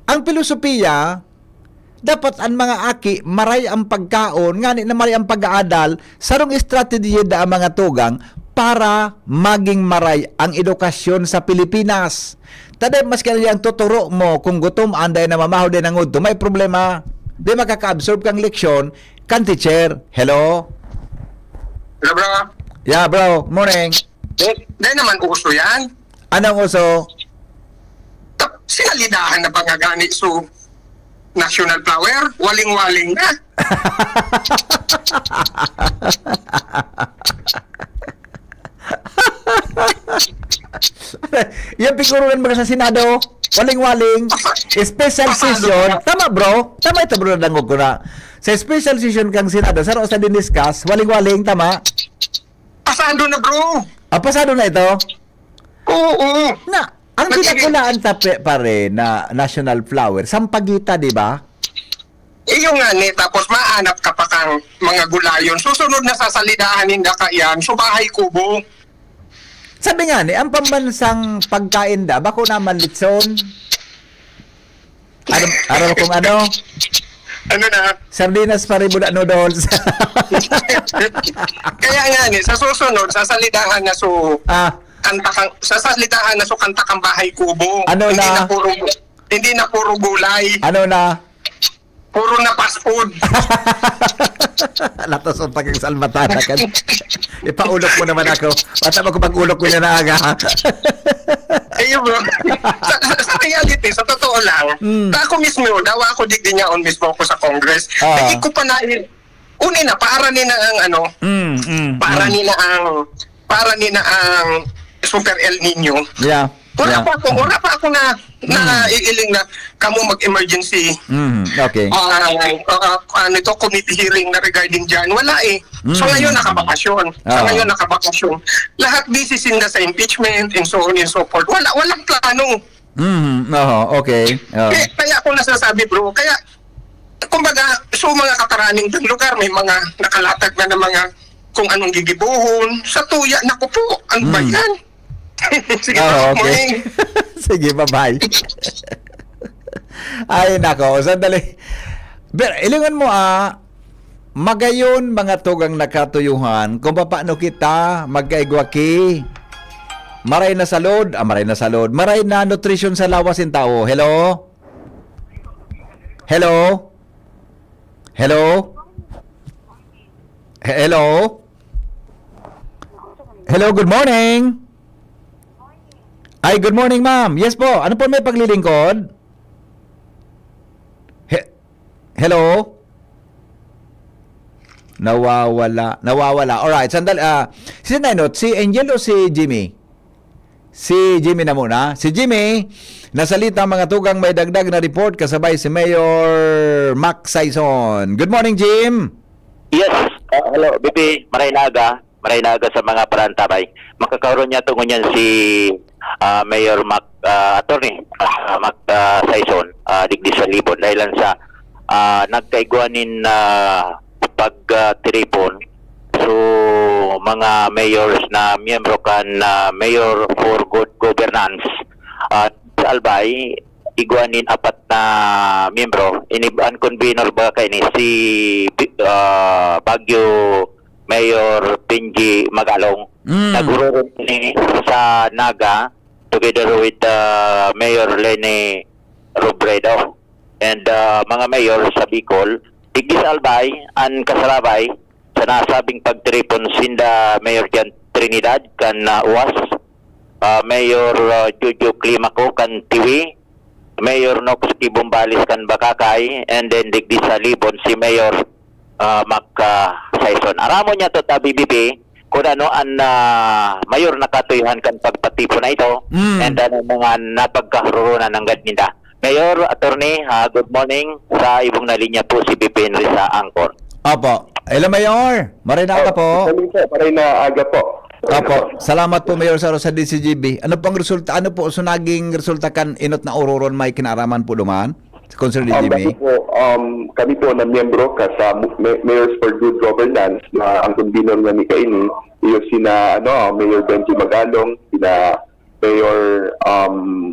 ang pilosopiya, dapat ang mga aki, maray ang pagkaon, ngani na maray ang pag-aadal, sarong estratehiya da ang mga tugang para maging maray ang edukasyon sa Pilipinas. Tadi, maski ano yung tuturo mo, kung gutom, anday na mamahaw din ang udto, may problema. Di makaka-absorb kang leksyon, kan teacher. Hello? Hello, bro. Yeah, bro. Morning. Eh, dahil naman uso yan. Anong uso? Tap, sinalidahan na pangagani so national flower, waling-waling na. Yan, pigurungan mo sa Senado. Waling-waling. Special session. Tama, bro. Tama ito, bro. Nadangog ko na. Sa special session kang Senado, sa sa diniscuss, waling-waling, tama? Pasado na, bro. Ah, pasado na ito? Oo, oo. Na, ang Ba't dinakulaan ta pe- pa rin na national flower, sampagita, di ba? Iyo nga ni, tapos maanap ka pa kang mga gulayon. Susunod na sasalidahan ninda ka yan, so bahay kubo. Sabi nga ni, ang pambansang pagkain da, bako naman litson. Ano, ano kung ano? Ano na? Sardinas, paribuda, noodles. Kaya nga ni, sa susunod, sasalidahan na so Ah, kanta kang sasalidahan na so kanta kang bahay kubo. Ano hindi na? na puro hindi na puro gulay. Ano na? Puro na fast food. Latos ang pagkagsalbatana ka. Ipaulok mo naman ako. Basta magkupag-ulok ko niya na aga. Ayun bro. sa, sa, sa reality, sa totoo lang, Mm. ta ako mismo, dawa ako digdi niya on mismo ako sa Congress. Ah. Hindi ko pa na, uni na, para ni na ang ano, Mm, mm, para mm. ni na ang, para ni na ang Super El Nino. Yeah. Wala Yeah. pa ako, wala pa ako na na iiling na kamo mag-emergency Mm, okay. ah, ah, ano ito, committee hearing na regarding dyan. Wala eh. So Mm. ngayon nakabakasyon. Sa Ah. ngayon nakabakasyon. Lahat busy sinda sa impeachment and so on and so forth. Wala, walang plano. Mm, oho, okay. Oh. Kaya, kaya ako nasasabi bro, kaya kumbaga, so mga kataraning ng lugar, may mga nakalatag na ng mga kung anong gigibohon. Sa tuya, naku po, ano ba Mm. yan? Sige, Ah, bro, okay. morning. Sige, bye-bye. Ay, nako. Sandali. Pero, ilingon mo, ah, magayon mga tugang nakatuyuhan kung paano kita magkaigwa ki. Maray na salud, ah, maray na salud. Maray na nutrisyon sa lawas in tao. Hello? Hello? Hello? He- Hello? Hello, good morning. Ay, good morning, ma'am. Yes po. Ano po may paglilingkod? He- Hello? Nawawala. Nawawala. Alright, sandali. Ah, si Nainot, si Angel o si Jimmy? Si Jimmy na muna. Si Jimmy, nasalita mga tugang may dagdag na report kasabay si Mayor Mac Sison. Good morning, Jim! Yes. Ah, hello, B P. Maray na aga. Maray na aga sa mga parantabay. Makakaroon niya tungo niyan si ah, Mayor Mac, ah, Attorney ah, Mac ah, Sison, ah, digdi sa Libon. Dahil lang sa ah, nagkaigwa nin ah, pagtiripon. So, mga mayors na miyembro kan ah, Mayor for Good Governance, ah, sa Albay, igwa nin apat na miyembro. Ini, ang convenor ba kaini si Bi- ah, Baguio Mayor Benji Magalong. Mm. Nagururun ini sa Naga together with ah, Mayor Leni Robredo and ah, mga mayor sa Bicol. Digdi sa Albay, an kasarabay sa nasabing pagtiripon sinda Mayor Jan Trinidad kan ah, Uwas, ah, Mayor ah, Jojo Climaco kan Tiwi, Mayor Nox Quibombales kan Bacacay, and then digdi sa Libon si Mayor ah, Mac ah, Sison. Aramon niya to ta B B P kung ano an ah, mayor nakatuyuhan kan pagpatipon na ito Mm. and ano mga napagkaharurunan nanggad ninda. Mayor, Attorney, ah, good morning. Sa ibong na linya po si B P Henry sa Angkor. Opo. Hello, Mayor. Maray na aga po. Good morning po. Maray na aga po. Opo. Salamat po, Mayor Saro, sa D C G B. Ano pong resulta? Ano po so naging resulta kan inot na ururon may kinaaraman po duman? Sa Consul Um, kami D G B? po, um, kami po na miyembro ka sa Mo- May- Mayors for Good Governance na ang convenor nga ni kaini, iyo sina ano, Mayor Benji Magalong, sina Mayor um,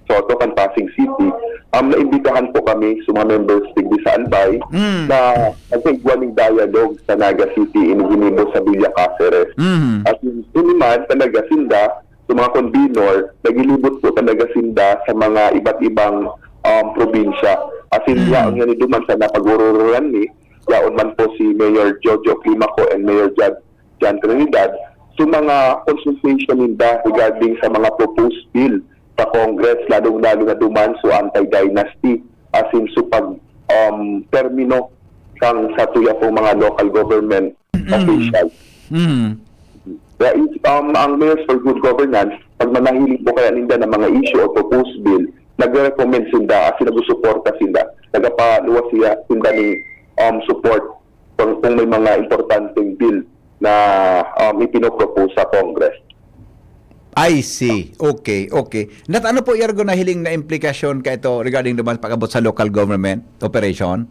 Soto kan Pasig City. Um, naimbitahan po kami sa mga members digdi sa Albay Mm. na nagkaigwa ning dialogue sa Naga City ini ginibo sa Villa Caceres. Mm. At ini man talaga sinda, sa mga convenor, nagilibot po talaga sinda sa mga iba't ibang um, probinsya. As in, Mm. yaon nga ni duman sa napag-urururan ni, yaon man po si Mayor Jojo Climaco and Mayor Jad John Trinidad, sa mga consultation ninda regarding sa mga proposed bill sa Congress, lalong-lalo na duman sa anti-dynasty, as in sa pag um, termino kang sa tuya pong mga local government officials. Mm. Kaya is, um, ang Mayors for Good Governance, pag manahiling po kaya ninda ng mga issue o proposed bill, nagre-recommend sinda, as in nagsusuporta sinda, nagapaluwas siya sinda ni um, support kung, kung may mga importanteng bill na um, ipinopropose sa Congress. I see. Okay, okay. Nat ano po, Yargo, na hiling na implikasyon ka ito regarding naman pag-abot sa local government operation?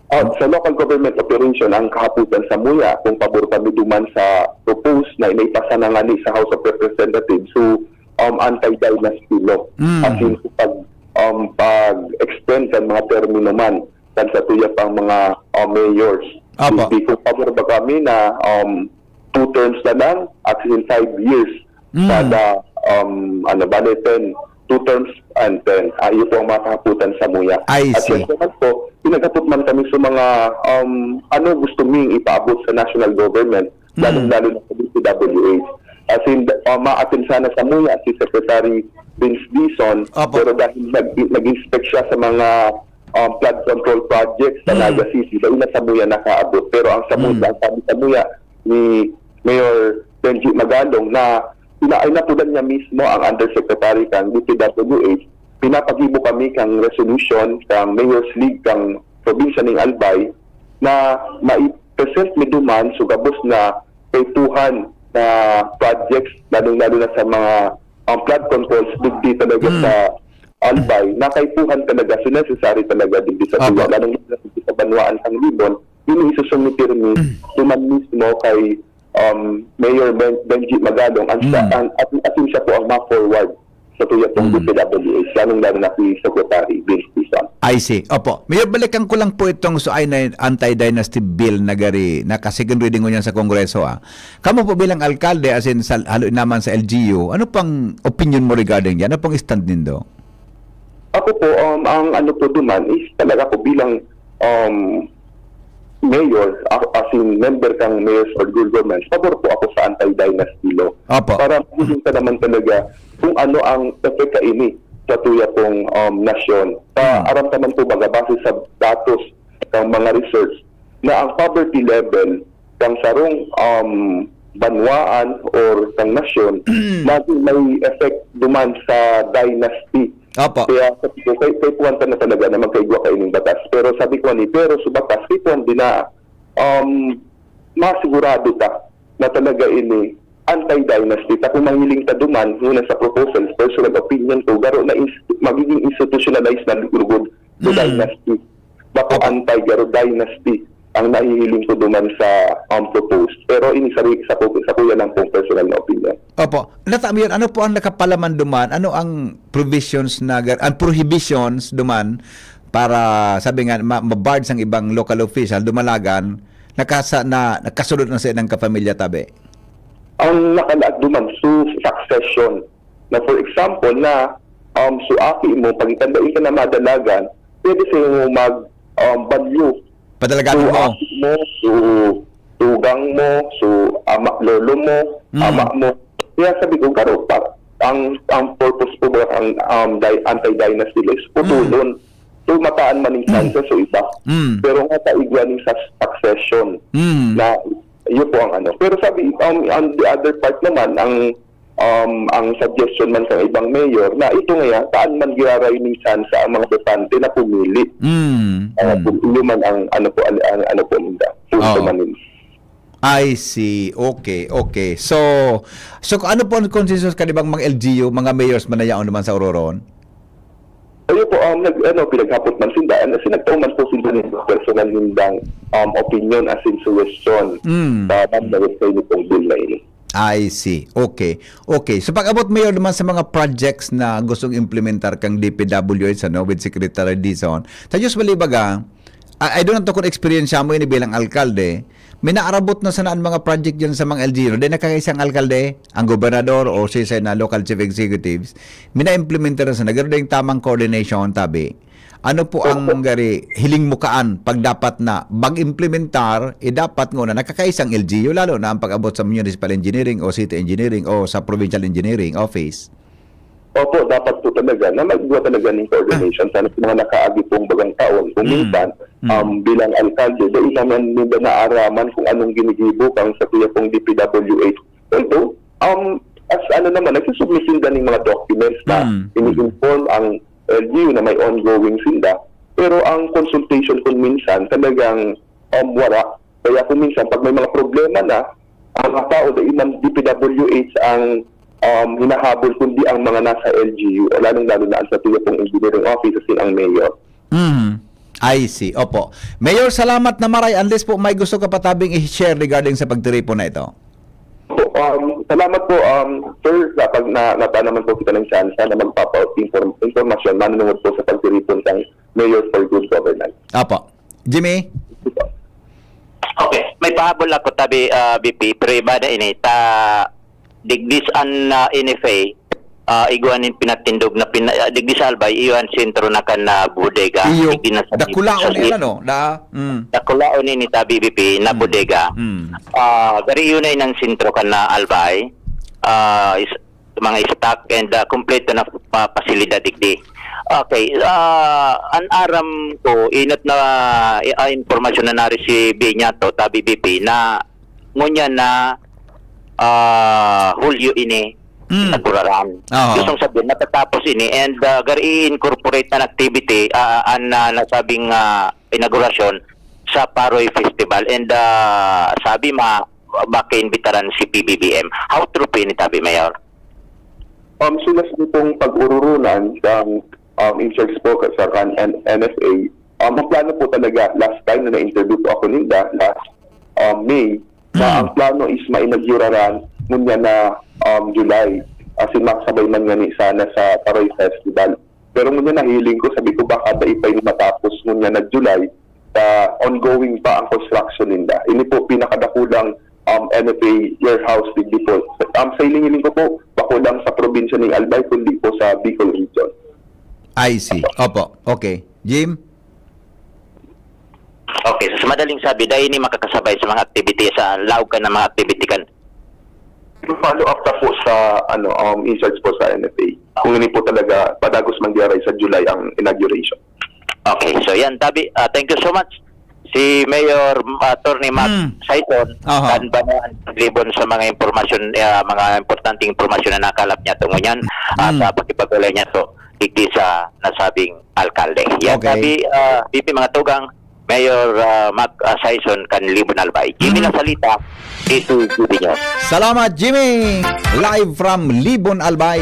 Ah, sa local government operation, ang kahapotan samuya, kung pabor kami duman sa propose na inaipasa na ngani sa House of Representatives, so, um, anti-dynasty law. Mm. As in, pag, um, pag-extend kan mga termino man, kan sa tuya pang mga, um, mayors. Apo. Hindi, kung pabor ba kami na, um, two terms na lang, at in five years, Mm. kada, um, ano, bale, ten, two terms and ten. Ah, iyo po ang mga kahapotan samuya. I At see. Siyempre man po, pinaghapot man kami sa mga, um, ano gusto ming ipaabot sa national government, Mm. lalong-lalo na sa D P W H. As in, uh, maatin sana samuya si Secretary Vince Dizon, Opo. pero dahil nag-, nag-inspect siya sa mga, um, flood control projects sa Mm. Naga City, dahil na samuya nakaabot. Pero ang samuya, Mm. ang sabi samuya ni Mayor Benji Magalong na ina-, inapudan niya mismo ang undersecretary kan D P W H, pinapagibo kami kang resolution kang Mayor's League kang probinsya ning Albay na mai-present mi duman sa gabos na kaipuhan na projects, lalong-lalo na sa mga, um, flood controls digdi talaga Mm. sa Albay, na kaipuhan talaga, so necessary talaga digdi sa Apo. tuya, lalong-lalo na sa banwaan kang Libon, ini isusumite mi Mm. duman mismo kay, um, Mayor Ben-, Benji Magalong, ang sa-, Mm. ang, at, at siya po ang ma-forward sa tuya pong Mm. D P W H, lalong-lalo na si Secretary Vince Dizon. I see. Opo. Mayor, balikan ko lang po itong so ay na anti-dynasty bill na gari, naka-second reading ngunyan sa Kongreso, ah. Kamo po bilang alkalde, as in, sa, haloy naman sa L G U, ano pang opinion mo regarding yan? Ano pang stand nindo? Ako po, um, ang ano po duman is talaga po bilang, um, mayor, a-, as in member kang Mayor's Board of Governors, pabor po ako sa anti-dynasty law. Opo. Para makikita naman talaga kung ano ang epekto ini sa tuya pong, um, nasyon. Sa Hmm. aram naman po baga, base sa datos ng mga research, na ang poverty level kang sarong, um, banwaan or kang nasyon, Hmm. naging may effect duman sa dynasty. Opo. Kaya sabi ko, kay, kay Juan ka na talaga na magkaigwa ka ining batas. Pero sabi ko ni, pero sa batas, kay Juan din na, um, masigurado ta na talaga ini anti-dynasty. Ta kung mahiling ta duman, muna sa proposal, personal opinion ko, garo na ins-, magiging institutionalized na lugod sa Mm. dynasty. Bako Opo. anti-garo dynasty ang nahihiling ko duman sa, um, proposed. Pero ini sa, sa, sa kuya lang pong personal na opinion. Opo. Nata, Mayor, ano po ang nakapalaman duman? Ano ang provisions na gar-, ang prohibitions duman para, sabi nga, ma-, ma-barred sang ibang local official, dumalagan, nakasa-, na, nakasulod na sa ilang kapamilya tabi? Ang nakalaag duman, su-, succession. Na, for example, na, um, su aki mo, pag itanda ka na madalagan, pwede sa'yo mag, um, balyo. Padalagan Su mo. aki mo, su tugang mo, su ama, lolo mo, Mm. ama mo. Kaya sabi ko, garo pa, ang, ang purpose po ba, ang, um, di-, anti-dynasty law is Mm. putulon. So, mataan man yung Mm. chance sa iba. Mm. Pero nga sa igwa ning sa succession Mm. na, yun po ang ano. Pero sabi, um, on the other part naman, ang, um, ang suggestion man sa ibang mayor na ito nga yan, saan man giraray minsan sa ang mga botante na pumili. Mm. Ah, Mm. kung yun man ang ano po, ang, ang ano po nila, punto Oo. man nila. I see. Okay, okay. So, so ano po ang consensus kan ibang mga L G U, mga mayors man na yaon naman sa Ororon? Ayun po, um, nag-, ano, pinaghapot man sinda, and as in, nagtao man po sinda ng personal nindang, um, opinion, as in suggestion Mm. sa banda sa initong bill na ini. I see. Okay. Okay. So, pag-abot, Mayor, naman sa mga projects na gustong implementar kang D P W H, ano, with Secretary Dizon, sa Diyos malibaga, I, I don't know kung eksperyensya mo ini bilang alkalde, may naarabot na sana ang mga project dyan sa mga L G U. Dai nakakaisang alkalde, ang gobernador o siya na local chief executives, may na-implementar na sana. Garo dai tamang coordination, tabi. Ano po ang Opo. gari, hiling mo kaan pag dapat na mag-implementar, eh, dapat nguna nakakaisang L G U, lalo na ang pag-abot sa municipal engineering o city engineering o sa provincial engineering office? Opo, dapat po talaga na magbuhat talaga ng coordination sa mga nakaagi pong bagang taon. Kung Mm. minsan, Mm. um, bilang alkalde, dai naman nila naaraman kung anong ginigibo kang sa tuya pong D P W H. Although, um, as ano naman, nagsusubmit sila ng mga documents na Mm. ini-inform ang L G U na may ongoing sila. Pero ang consultation kung minsan, talagang, um, wala. Kaya kung minsan, pag may mga problema na, ang mga tao dai man D P W H ang, um, hinahabol, kundi ang mga nasa L G U, o lalong-lalo na ang sa tuya pong engineering office, as in ang mayor. Mm. I see. Opo. Mayor, salamat na maray. Unless po may gusto ka pa tabing i-share regarding sa pagtiripon na ito. Po, um, salamat po, um, sir, sa pag na, nata naman po kita ng tsansa na magpapa-inform, informasyon manunungod po sa pagtiripon ng Mayor for Good Governance. Opo. Jimmy? Okay, may pahabol ako tabi, ah, B P, pero iba na ini. Ta, digdis an, ah, N F A, ah, igwa nin pinatindog na pina, ah, digdi sa Albay, iyo an sentro na kan, ah, bodega. Iyo, Digdi na sa dakulaon sa nila, no? Da, mm, Dakulaon ini tabi, B P, na bodega. mm. Ah, gari iyo na inang sentro kan, ah, Albay. Ah, is, mga stock and, ah, kompleto na pa, pasilidad digdi. Okay, ah, an aram ko, inot na, ah, impormasyon na na-receive niya to, tabi, B P, na ngunyan na, ah, Hulyo ini, Mm. naguraran. Aha. Gustong sabihin, natatapos ini and, ah, gari i-incorporate na activity, ah, an, ah, nasabing, ah, inaugurasyon sa Paroy Festival and, ah, sabi ma, baka imbitaran si P B B M. How true po ini, tabi, Mayor? Um, so, last nitong pag-ururunan ng, um, in charge po sa kan N F A, um, ang plano po talaga, last time na na-interview po ako ninda, last, um, May, na Mm. ang plano is mainauguraran ngunyan na, um, July. As in, makasabay man ngani sana sa Paroy Festival. Pero ngunyan nahiling ko, sabi ko, baka da ipay matapos ngunyan na July, ta ongoing pa ang construction ninda. Ini po pinakadakulang, um, N F A warehouse digdi po. Um, sa hiling-hiling ko po, bako lang sa probinsya ng Albay, kundi po sa Bicol region. I see. Opo. Okay. Jim? Okay, so sa madaling sabi, dahil ini makakasabay sa mga activity, sa laog ka ng mga activity kan. Follow up na po sa, ano, um, in charge po sa N F A. Kung ini po talaga, padagos man diyaray sa July ang inauguration. Okay, so yan, tabi, ah, thank you so much. Si Mayor, ah, Attorney Mac Mm. Saison, Aha. kan Banwaan Libon sa mga impormasyon, ah, mga importanteng impormasyon na nakalap niya tungo niyan at Mm. ah, pakipag-ulay niya to digdi sa nasabing alkalde. Yan, Okay. tabi, ah, B P, mga tugang, Mayor, ah, Mac, ah, Saison kan Libon, Albay. Jimmy Mhm. Nasalita, D C G B News. Salamat, Jimmy! Live from Libon, Albay.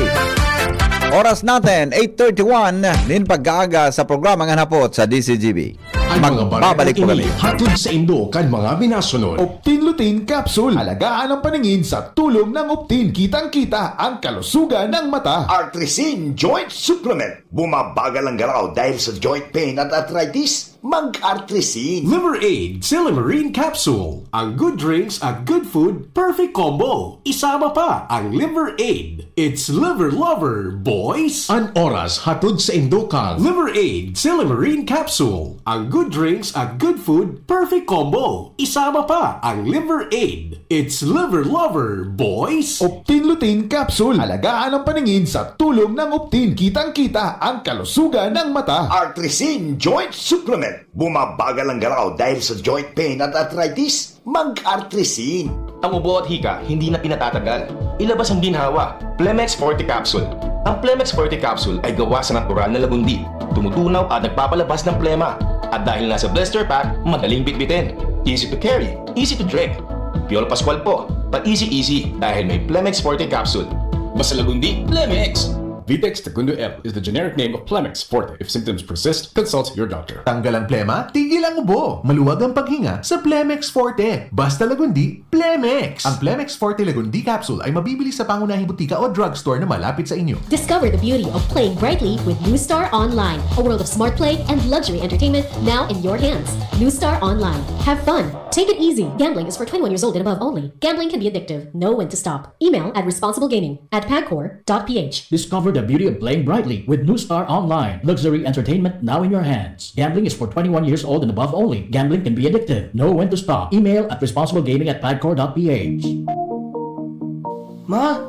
Oras natin, eight thirty-one, nin pagkaaga sa programa Ngani Hapot sa D C G B. Ang mga Magbabalik bareta po ini kami. hatod saindo kan mga minasunod. Optin Lutein Capsule. Alagaan ang paningin sa tulong ng Optin. Kitang-kita ang kalusugan ng mata. Artrisin Joint Supplement. Bumabagal ang galaw dahil sa joint pain at arthritis? Mag-Artrisin. Liver Aid, Silymarin Capsule. Ang good drinks at good food, perfect combo. Isama pa ang Liver Aid. It's Liver Lover, boys! An oras hatod saindo kan Liver Aid, Silymarin Capsule. Ang good drinks at good food, perfect combo. Isama pa ang Liver Aid. It's Liver Lover, boys! Optin Lutein Capsule. Alagaan ang paningin sa tulong ng Optin. Kitang-kita ang kalusugan ng mata. Artrisin Joint Supplement. Bumabagal ang galaw dahil sa joint pain at arthritis? Mag-Artrisin. Ang ubo at hika, hindi na pinatatagal. Ilabas ang ginhawa. Plemex Forte Capsule. Ang Plemex Forte Capsule ay gawa sa natural na lagundi. Tumutunaw at nagpapalabas ng plema. At dahil nasa blister pack, madaling bitbitin. Easy to carry, easy to drink. Piolo Pascual po, pa-easy-easy dahil may Plemex Forte Capsule. Basta lagundi, Plemex! Vitex Segundo L is the generic name of Plemex Forte. If symptoms persist, consult your doctor. Tanggal ang plema, tigil ang ubo. Maluwag ang paghinga sa Plemex Forte. Basta lagundi, Plemex! Ang Plemex Forte Lagundi Capsule ay mabibili sa pangunahing butika o drugstore na malapit sa inyo. Discover the beauty of playing brightly with New Star Online, a world of smart play and luxury entertainment now in your hands. New Star Online. Have fun. Take it easy. Gambling is for twenty-one years old and above only. Gambling can be addictive. Know when to stop. Email at responsiblegaming at pagcor dot ph. Discover the beauty of playing brightly with New Star Online. Luxury entertainment now in your hands. Gambling is for twenty-one years old and above only. Gambling can be addictive. Know when to stop. Email at responsiblegaming at pagcor dot ph. Ma,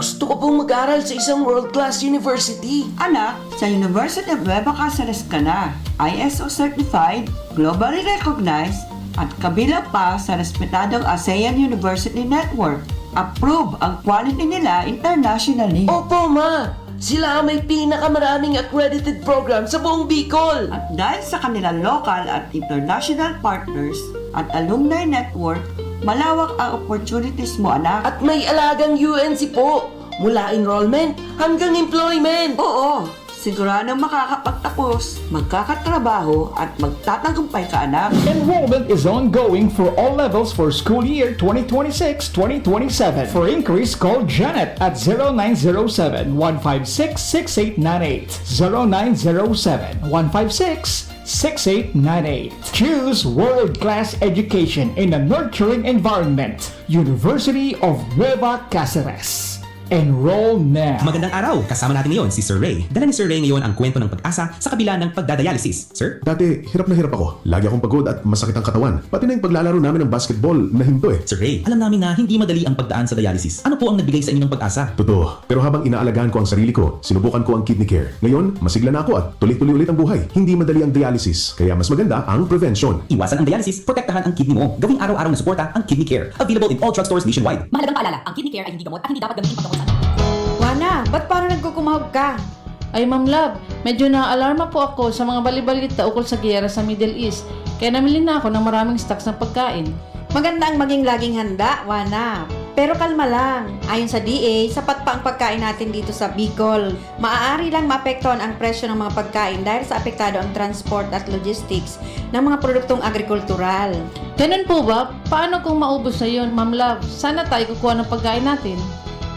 gusto ko pong mag-aral sa isang world-class university. Anak, sa University of Nueva Caceres ka na. I S O certified, globally recognized, at kabilang pa sa respetadong ASEAN University Network. Approve ang quality nila internationally. Opo, ma! Sila ang may pinakamaraming accredited program sa buong Bicol! At dahil sa kanilang local at international partners at alumni network, malawak ang opportunities mo, anak. At may alagang U N C po! Mula enrollment hanggang employment! Oo, Siguradong makakapagtapos, magkakatrabaho, at magtatagumpay ka, anak. Enrollment is ongoing for all levels for school year twenty twenty-six, twenty twenty-seven. For inquiries, call Janet at zero nine zero seven, one five six, six eight nine eight, zero nine zero seven, one five six, six eight nine eight. Choose world-class education in a nurturing environment. University of Nueva Caceres. Enroll now. Magandang araw! Kasama natin ngayon si Sir Ray. Dala ni Sir Ray ngayon ang kwento ng pag-asa sa kabila ng pagdadialysis. Sir? Dati, hirap na hirap ako. Lagi akong pagod at masakit ang katawan. Pati na yung paglalaro namin ng basketball, nahinto eh. Sir Ray, alam namin na hindi madali ang pagdaan sa dialysis. Ano po ang nagbigay sa inyo ng pag-asa? Totoo. Pero habang inaalagaan ko ang sarili ko, sinubukan ko ang Kidney Care. Ngayon, masigla na ako at tuloy-tuloy ulit ang buhay. Hindi madali ang dialysis, kaya mas maganda ang prevention. Iwasan ang dialysis, protektahan ang kidney mo. Gawing araw-araw na suporta ang Kidney Care. Available in all drugstores nationwide. Mahalagang paalala, ang Kidney Care ay hindi gamot at hindi dapat gamitin panggamot sa anuman. Wana, ba't parang nagkukumahog ka? Ay, Ma'am Love, medyo naaalarma po ako sa mga balibalita ukol sa giyera sa Middle East, kaya namili na ako ng maraming stocks ng pagkain. Maganda ang maging laging handa, Wana. Pero kalma lang. Ayon sa D A, sapat pa ang pagkain natin dito sa Bicol. Maaari lang maapektuhan ang presyo ng mga pagkain dahil sa apektado ang transport at logistics ng mga produktong agrikultural. Ganun po ba? Paano kung maubos na yun, Ma'am Love? Saan na tayo kukuha ng pagkain natin?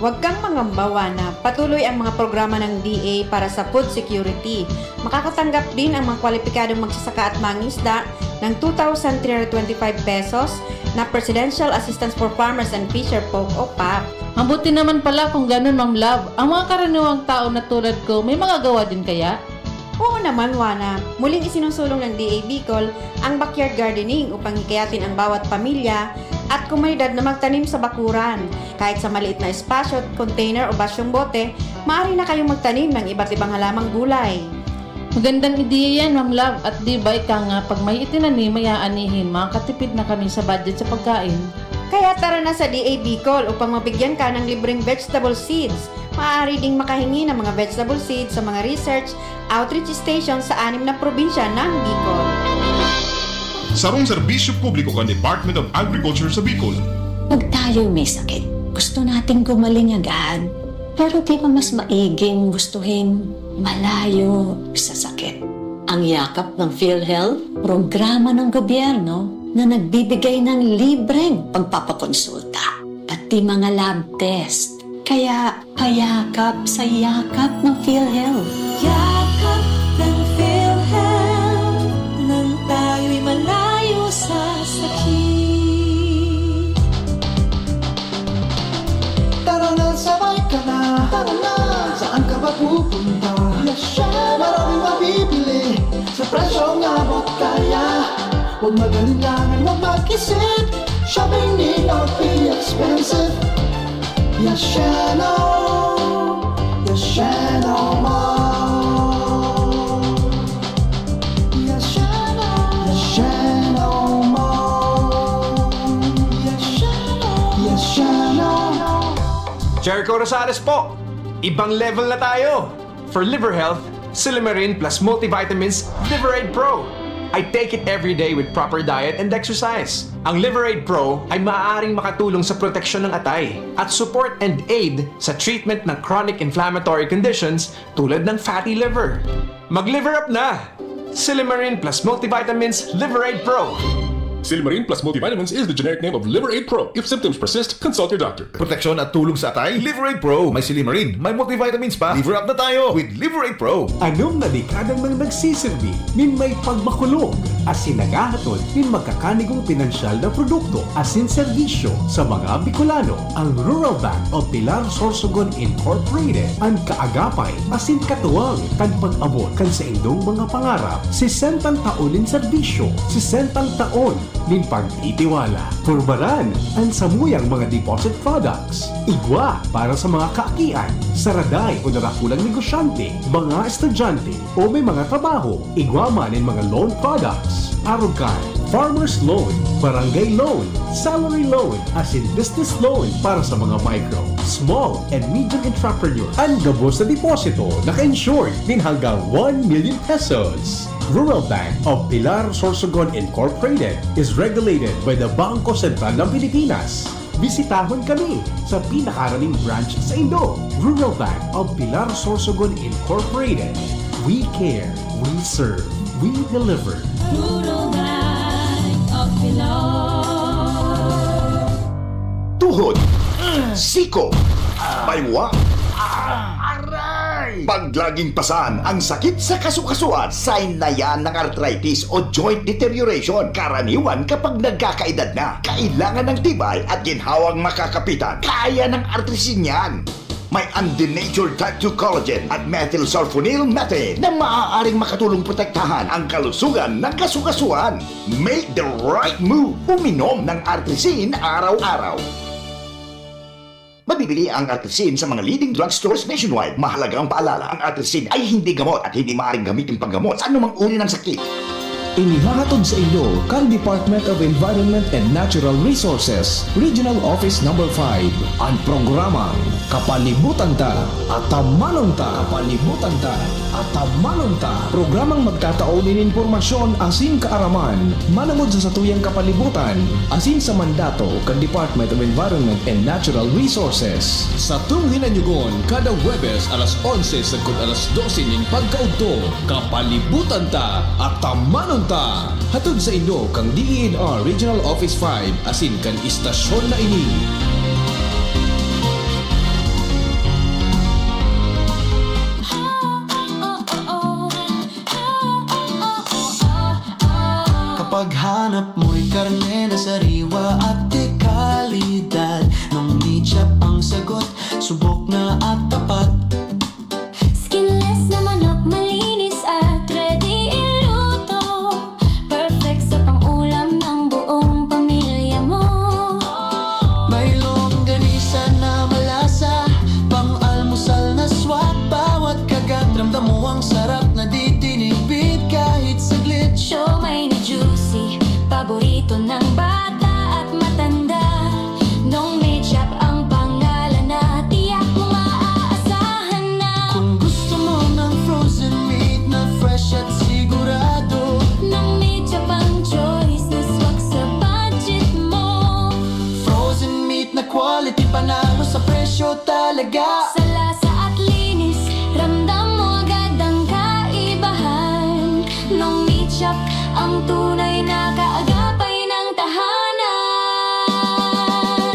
Huwag kang mangamba, Wana. Patuloy ang mga programa ng D A para sa food security. Makakatanggap din ang mga kwalipikadong magsasaka at mangisda ng two thousand three hundred twenty-five pesos na Presidential Assistance for Farmers and Fisher Folk o pap. Mabuti naman pala kung ganun, Ma'am Love. Ang mga karaniwang tao na tulad ko, may magagawa din kaya? Oo naman, Wana. Muling isinusulong ng D A Bicol ang backyard gardening upang hikayatin ang bawat pamilya at komunidad na magtanim sa bakuran. Kahit sa maliit na espasyo, container o basyong bote, maaari na kayong magtanim ng iba't ibang halamang gulay. Magandang ideya yan, Ma'am Love. At di ba ika nga, pag may itinanim, may aanihin, makakatipid na kami sa budget sa pagkain. Kaya tara na sa D A Bicol upang mabigyan ka ng libreng vegetable seeds. Maaari ding makahingi ng mga vegetable seeds sa mga research outreach station sa anim na probinsya ng Bicol. Sarong serbisyo publiko kan Department of Agriculture sa Bicol. Pag tayo'y may sakit, gusto nating gumaling agad. Pero di ba mas maiging gustuhin malayo sa sakit? Ang Yakap ng PhilHealth, programa ng gobyerno na nagbibigay ng libreng pagpapakonsulta, pati mga lab test. Kaya payakap sa Yakap ng PhilHealth. Yakap ng PhilHealth, nang tayo'y malayo sa sakit. Tara na, sabay ka na. Tara na, saan ka ba pupunta? Yasheno. Maraming mabibili sa presyong abot kaya. Huwag mag-alinlangan, huwag mag-isip. Shopping need not be expensive. Yasheno, Yasheno Mall. Yasheno, Yasheno Mall. Yasheno, Yasheno. Jericho Rosales po! Ibang level na tayo! For liver health, Silymarin plus multivitamins Liver Aid Pro. I take it every day with proper diet and exercise. Ang Liver Aid Pro ay maaaring makatulong sa proteksyon ng atay at support and aid sa treatment ng chronic inflammatory conditions tulad ng fatty liver. Mag-liver up na! Silymarin plus multivitamins Liver Aid Pro. Silymarin plus multivitamins is the generic name of Liver Aid Pro. If symptoms persist, consult your doctor. Proteksyon at tulog sa atay, Liver Aid Pro. May silymarin, may multivitamins pa. Liver up na tayo with Liver Aid Pro. Anom na dekada nang nagsisirbi nin may pagmakulog asin naghahatod nin magkakanigong pinansyal na produkto asin serbisyo sa mga Bicolano. Ang Rural Bank of Pilar Sorsogon Incorporated an kaagapay asin katuwang kan pag-abot kan saindong mga pangarap. Sesentang taon nin serbisyo, sesentang taon nin pagtitiwala. Pormaran an samuyang mga deposit products. Igwa para sa mga kaakian, saraday o narakulang negosyante, mga estudyante, o may mga trabaho. Igwa man nin mga loan products. Arog kan farmer's loan, barangay loan, salary loan, asin business loan para sa mga micro, small, and medium entrepreneur. An gabos na deposito naka-insured nin hanggang one million pesos. Rural Bank of Pilar Sorsogon Incorporated is regulated by the Bangko Sentral ng Pilipinas. Bisitahon kami sa pinakaharaning branch saindo. Rural Bank of Pilar Sorsogon Incorporated. We care, we serve, we deliver. Puro bag of Pilar. Tuhod, siko, baywa, aray! Pag laging pasan ang sakit sa kasukasuan, sign na yan ng arthritis o joint deterioration. Karaniwan kapag nagkakaedad na, kailangan ng tibay at ginhawang makakapitan. Kaya ng artrisin yan. May undenatured type two collagen at methylsulfonyl methane na maaaring makatulong protektahan ang kalusugan ng kasukasuan. Make the right move. Uminom ng Artrisin araw-araw. Mabibili ang Artrisin sa mga leading drugstores nationwide. Mahalagang paalala, ang Artrisin ay hindi gamot at hindi maaaring gamitin panggamot sa anumang uri ng sakit. Inihahatod sa inyo kan Department of Environment and Natural Resources, Regional Office Number five, an programang Kapalibutan Ta, Atamanon Ta, Kapalibutan Ta, Atamanon Ta. Programang magtatao nin impormasyon asin kaaraman manongod sa satuyang kapalibutan asin sa mandato kan Department of Environment and Natural Resources. Satong hinanyugon kada Huwebes alas onse sagkod alas dose nin pagkaudto. Kapalibutan Ta, Atamanon Ta! Hatod sa inyo kan D E N R Regional Office five asin kan istasyon na ini. Kapag hanap mo'y karne na sariwa at de kalidad, Nong Meat Shop ang sagot, subok na at tapat. Skinless na manok, malinis at ready iluto. Perfect sa pang-ulam ng buong pamilya mo. May longganisa na malasa, pang-almusal na swak. Bawat kagat, ramdam mo ang sarap na di tinipid kahit saglit. Siomai na juicy, paborito ng bata at matanda. Nong Meat Shop ang pangalan na tiyak mong maaasahan na. Kung gusto mo ng frozen meat na fresh at sigurado, Nong Meat Shop ang choice na swak sa budget mo. Frozen meat na quality, panalo sa presyo talaga. Sa lasa at linis, ramdam mo agad ang kaibahan. Nong Meat Shop ang tunay na kaagapay ng tahanan.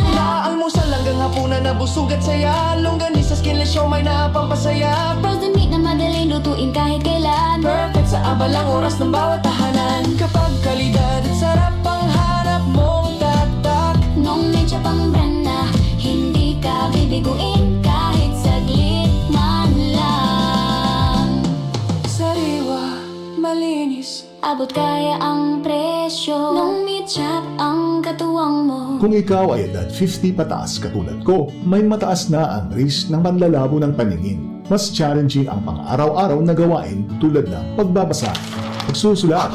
Mula almusal hanggang hapunan na busog at saya. Longganisa, skinless siomai na pampasaya. Frozen meat na madaling lutuin kahit kailan. Perfect sa abalang oras ng bawat tahanan. Kapag kalidad at sarap ang hanap mong tatak. Nong Meat Shop ang brand na hindi ka bibiguin kahit saglit man lang. Sariwa, malinis. Abot kaya ang presyo. Nong Meat Shop ang katuwang mo. Kung ikaw ay edad fifty pataas katulad ko, may mataas na ang risk ng panlalabo ng paningin. Mas challenging ang pang-araw-araw na gawain tulad ng pagbabasa, pagsusulat,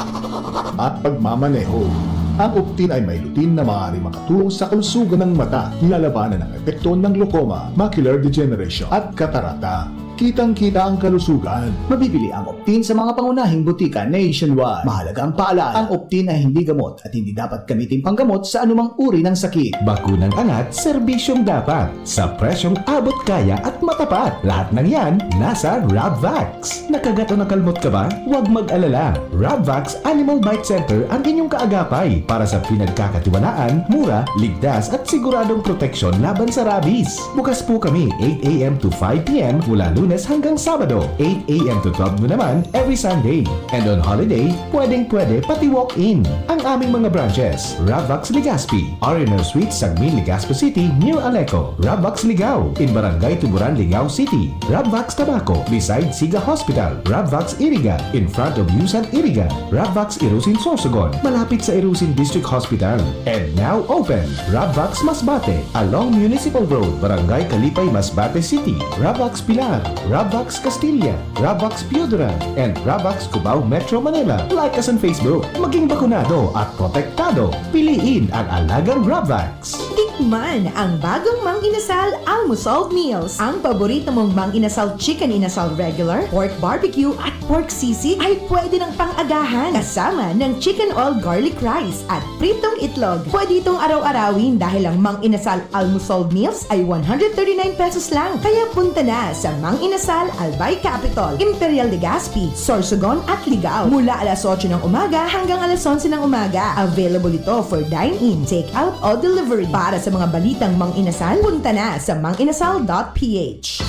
at pagmamaneho. Ang Optin ay may lutein na maaaring makatulong sa kalusugan ng mata, nilalabanan ang epekto ng glaucoma, macular degeneration, at katarata. Kitang-kita ang kalusugan. Mabibili ang Optin sa mga pangunahing butika nationwide. Mahalagang paalala, ang Optin ay hindi gamot at hindi dapat gamitin panggamot sa anumang uri ng sakit. Bakunang angat, serbisyong dapat. Sa presyong abot kaya at matapat. Lahat ng yan, nasa Rabvax. Nakagat o nakalmot ka ba? Huwag mag-alala. Rabvax Animal Bite Center ang inyong kaagapay para sa pinagkakatiwalaan, mura, ligtas at siguradong proteksyon laban sa rabies. Bukas po kami eight a.m. to five p.m. mula Lunes hanggang Sabado, eight a.m. to twelve noon naman every Sunday. And on holiday, pwedeng-pwede pati walk-in. Ang aming mga branches, Rabvax Legazpi, R and R Suite, Sagmin, Legazpi City, near Aleco, Rabvax Ligao, in Barangay Tuburan, Ligao City, Rabvax Tabaco, beside Siga Hospital, Rabvax Iriga, in front of Yusan Iriga, Rabvax Irusin, Sorsogon, malapit sa Irusin District Hospital. And now open, Rabvax Masbate, along Municipal Road, Barangay Kalipay, Masbate City, Rabvax Pilar, Rabvax Castilla, Rabvax Pioduran, and Rabvax Cubao, Metro Manila. Like us on Facebook. Maging bakunado at protektado. Piliin ang alagang Rabvax. Tikman ang bagong Mang Inasal Almusal Meals. Ang paborito mong Mang Inasal Chicken Inasal Regular, Pork Barbecue at pork sisig ay pwede ng pang-agahan kasama ng chicken oil garlic rice at pritong itlog. Pwede itong araw-arawin dahil ang Mang Inasal almusal meals ay one hundred thirty-nine pesos lang. Kaya punta na sa Mang Inasal, Albay Capitol, Imperial Legazpi, Sorsogon at Ligao mula alas otso ng umaga hanggang alas onse ng umaga. Available ito for dine-in, take-out o delivery. Para sa mga balitang Mang Inasal, punta na sa manginasal dot p h.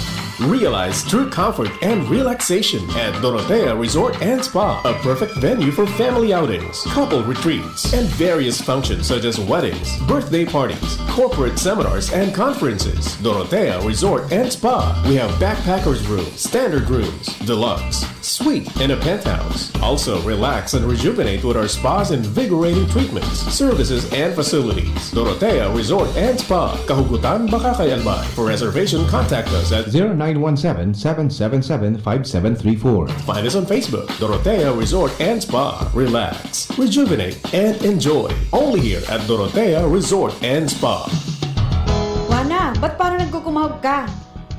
Realize true comfort and relaxation at Dorotea Resort and Spa, a perfect venue for family outings, couple retreats, and various functions such as weddings, birthday parties, corporate seminars, and conferences. Dorotea Resort and Spa. We have backpackers room, standard rooms, deluxe, suite, and a penthouse. Also, relax and rejuvenate with our spas, invigorating treatments, services, and facilities. Dorotea Resort and Spa, Kahugutan, Bacacay, Albay. For reservation, contact us at zero nine one seven, seven seven seven, five seven three four. Find us on Facebook, Dorotea Resort and Spa. Relax, rejuvenate, and enjoy. Only here at Dorotea Resort and Spa. Wana, ba't parang nagkukumahog ka?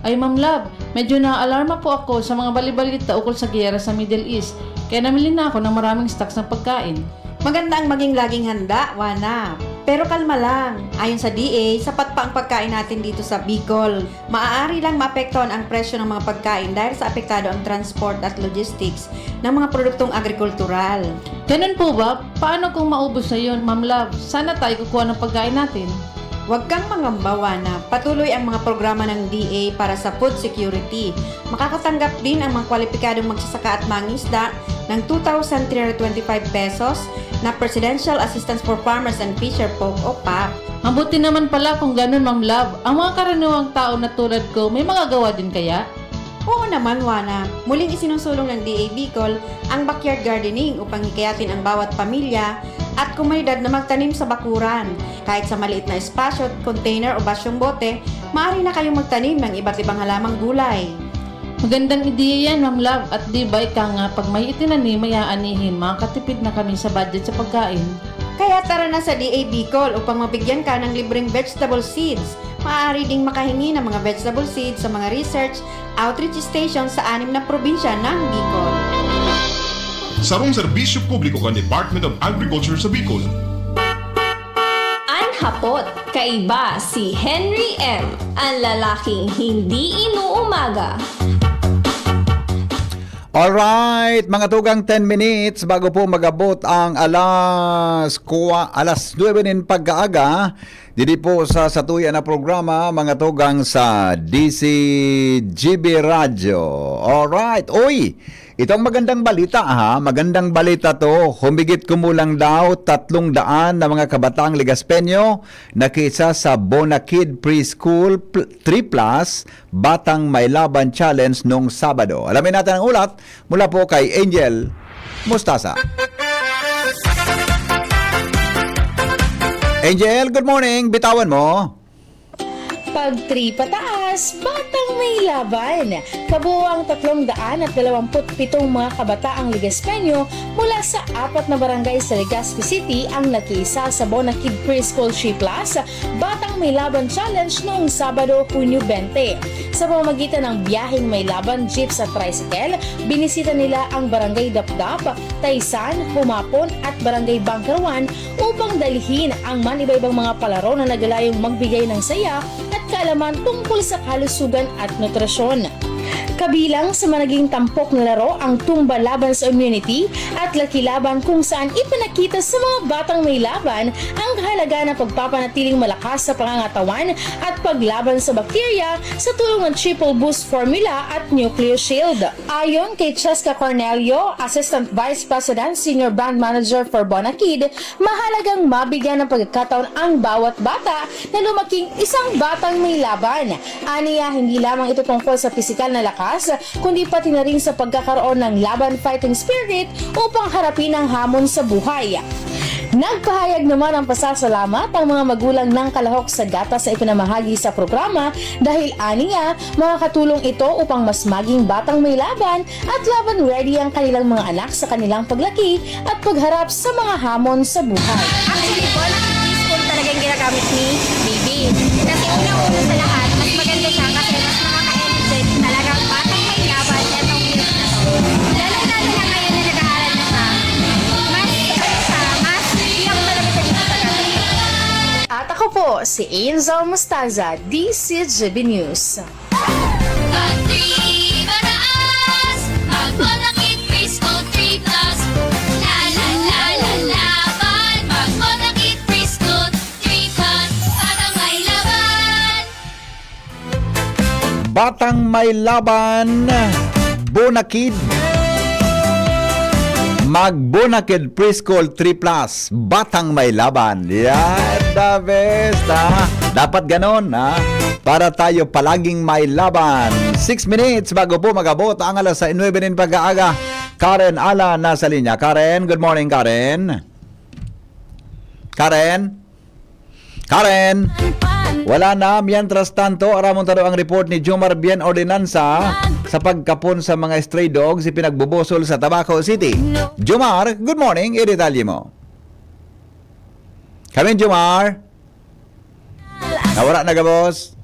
Ay, Ma'am Love, medyo naaalarma po ako sa mga balibalita ukol sa giyera sa Middle East, kaya namili na ako ng maraming stocks ng pagkain. Maganda ang maging laging handa, Wana. Pero kalma lang. Ayon sa D A, sapat pa ang pagkain natin dito sa Bicol. Maaari lang maapektuhan ang presyo ng mga pagkain dahil sa apektado ang transport at logistics ng mga produktong agrikultural. Ganun po ba? Paano kung maubos na yun, Ma'am Love? Saan na tayo kukuha ng pagkain natin? Huwag kang mangamba, Wana. Patuloy ang mga programa ng D A para sa food security. Makakatanggap din ang mga kwalipikadong magsasaka at mangingisda ng two thousand three hundred twenty-five pesos na Presidential Assistance for Farmers and Fisher Folk o pap. Mabuti naman pala kung ganun, Ma'am Love. Ang mga karaniwang tao na tulad ko, may magagawa din kaya? Oo naman, Wana. Muling isinusulong ng D A Bicol ang backyard gardening upang hikayatin ang bawat pamilya at komunidad na magtanim sa bakuran. Kahit sa maliit na espasyo, container o basyong bote, maaari na kayong magtanim ng iba't ibang halamang gulay. Magandang ideya yan, Ma'am Love. At di ba ika nga, pag may itinanim, may aanihin, makakatipid na kami sa budget sa pagkain. Kaya tara na sa D A Bicol upang mabigyan ka ng libreng vegetable seeds. Maaari ding makahingi ng mga vegetable seeds sa mga research outreach station sa anim na probinsya ng Bicol. Sarong serbisyo publiko kan Department of Agriculture sa Bicol. An hapot, kaiba si Henry M, an lalaking hindi inuumaga. Alright, mga tugang, ten minutes bago po mag-abot ang alas kwa-, alas nuebe nin pagkaaga. Didi po sa satuya na programa, mga tugang sa D C G B Radyo. Alright. Uy, itong magandang balita, ha. Magandang balita 'to. Humigit kumulang daw tatlong daan na mga kabataang Legaspeño nakiisa sa Bona Kid Preschool pl-, three plus Batang May Laban Challenge nung Sabado. Alamin natin ang ulat mula po kay Angel Mustasa. Angel, good morning. Bitawan mo. Pag three pataas, Batang May Laban. Kabuoang tatlong daan at dalawamput pitong mga kabataang Legaspeño mula sa apat na barangay sa Legazpi City ang nakiisa sa Bona Kid Preschool three plus Batang May Laban Challenge noong Sabado, Hunyo twenty. Sa pamamagitan ng biyaheng may laban, jeep sa tricycle, binisita nila ang Barangay Dapdap, Taysan, Humapon at Barangay Bangkaruan upang dalhin ang manibaybang mga palaro na naglalayong magbigay ng saya at kaalaman tungkol sa kalusugan at nutrisyon. Kabilang sa mga naging tampok na laro ang tumba laban sa immunity at laki laban, kung saan ipinakita sa mga batang may laban ang kahalagahan ng pagpapanatiling malakas sa pangangatawan at paglaban sa bakterya sa tulong ng Triple Boost Formula at Nucleo Shield. Ayon kay Cheska Cornelio, Assistant Vice President, Senior Brand Manager for Bona Kid, mahalagang mabigyan ng pagkakataon ang bawat bata na lumaking isang batang may laban. Aniya, hindi lamang ito tungkol sa pisikal na lakas, kundi pati na rin sa pagkakaroon ng laban fighting spirit upang harapin ang hamon sa buhay. Nagpahayag naman ng pasasalamat ang mga magulang ng kalahok sa gatas na ipinamahagi sa programa dahil aniya, makakatulong ito upang mas maging batang may laban at laban ready ang kanilang mga anak sa kanilang paglaki at pagharap sa mga hamon sa buhay. Actually po, nakikispoon talaga yung ginagamit ni Baby. Kasi unang-una sa lahat, mas maganda siya kasi mas nakaka-energetic talaga ang batang may laban. Etong milk na to. Lalo na Po si Angel Mostaza, D C G B News. Pag three mataas, magbonakit Frisco three plus. La, la, la, la, laban, magbonakit Frisco three plus. Para may laban. Batang may laban, Bonakid. Mag Bonakid Preschool three plus, Batang may laban. Yan, the best, ha? Dapat ganon, ha? Para tayo palaging may laban. Six minutes bago po magabot ang alas nuebe nin pag-aaga. Karen Alan nasa linya. Karen, good morning, Karen. Karen? Karen? Wala na. Mientras tanto, aramon ta daw ang report ni Jomar Bien Ordinansa sa pagkapon sa mga stray dogs ipinagbubusol sa Tabaco City. Jomar, good morning. Idetalye mo. Kami, Jomar. Nawara na gabos.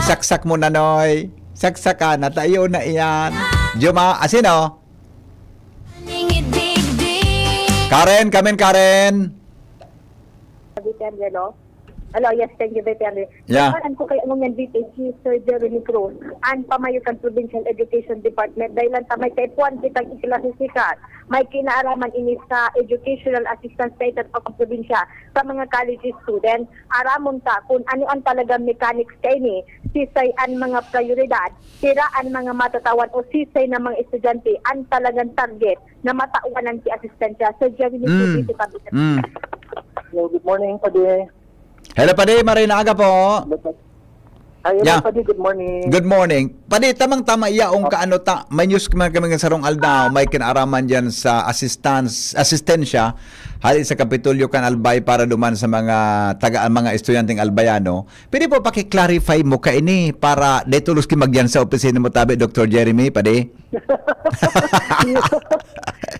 Isaksak mo na, Noy. Saksakan na tayo na iyan. Jomar, asino? Karen, kamen Karen. Depende, no? Hello, yes, thank you, Depende. Yeah. Ang ko kay anong yan, V P, si Sir Jeremy Cruz. Ang pamayo kan Provincial Education Department, dahil lang tamay kay Puan kitang ikilasisikat. May kinaaraman ini sa educational assistance sa itat pa probinsya sa mga college student. Aramon ta kung ano ang talagang mechanics kaini, sisay ang mga prioridad, sira ang mga matatawan o sisay na mga estudyante ang talagang target na matawan ang asistensya. Sir Jeremy, Mm. dito kami. Mm. Hello, good morning, Padi. Hello, Padi. Maray na aga po. Ay, Yeah. Padi, good morning. Good morning. Padi, tamang-tama iya ang kaano ta. May news man kami nga sarong aldaw, may kinaaraman diyan sa assistance, asistensya, hali sa Kapitolyo kan Albay para duman sa mga taga mga estudyanteng Albayano. Pwede po paki-clarify mo kaini para dito lus ki magyan sa opisina mo tabi, Doctor Jeremy, Padi?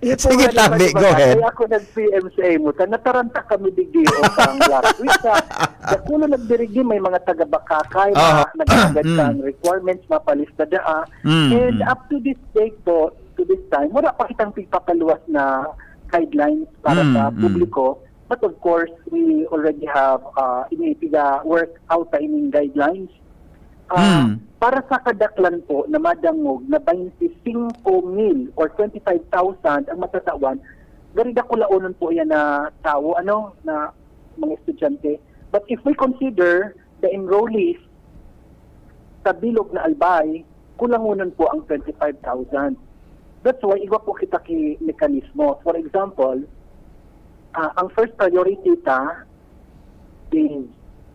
Yun po Sige, nga, tabi, Padi, go ahead. Kaya ako nag-P M C A mo. Ta, nataranta kami digdi o pang last week sa Dakulo nagdirigdi may mga taga-Bacacay Aha. na nagkagad Mm. kan requirements mapalista daa. Mm, And mm. Up to this date po, to this time, wala pa kitang pigpapaluwas na guidelines para Mm, sa mm. publiko. But of course, we already have uh, ini piga work out pa ining guidelines. Ah, Mm. Para sa kadaklan po na madangog na twenty-five mil or twenty-five thousand ang matatawan, gari dakulaonon po yan na tao, ano, na mga estudyante. But if we consider the enrollees sa bilog na Albay, kulangonon po ang twenty-five thousand. That's why igwa po kita ki mekanismo. For example, ah, ang first priority ta is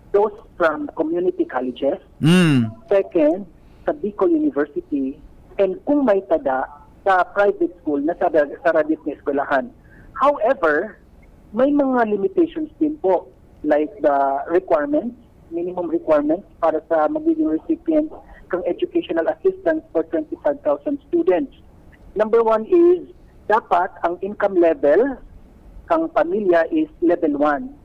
those from community colleges. Mm. Second, sa Bicol University. And kung may tada, sa private school na sa, sa radit na eskwelahan. However, may mga limitations din po, like the requirements, minimum requirements para sa magiging recipient kang educational assistance for twenty-five thousand students. Number one is, dapat ang income level kang pamilya is level one.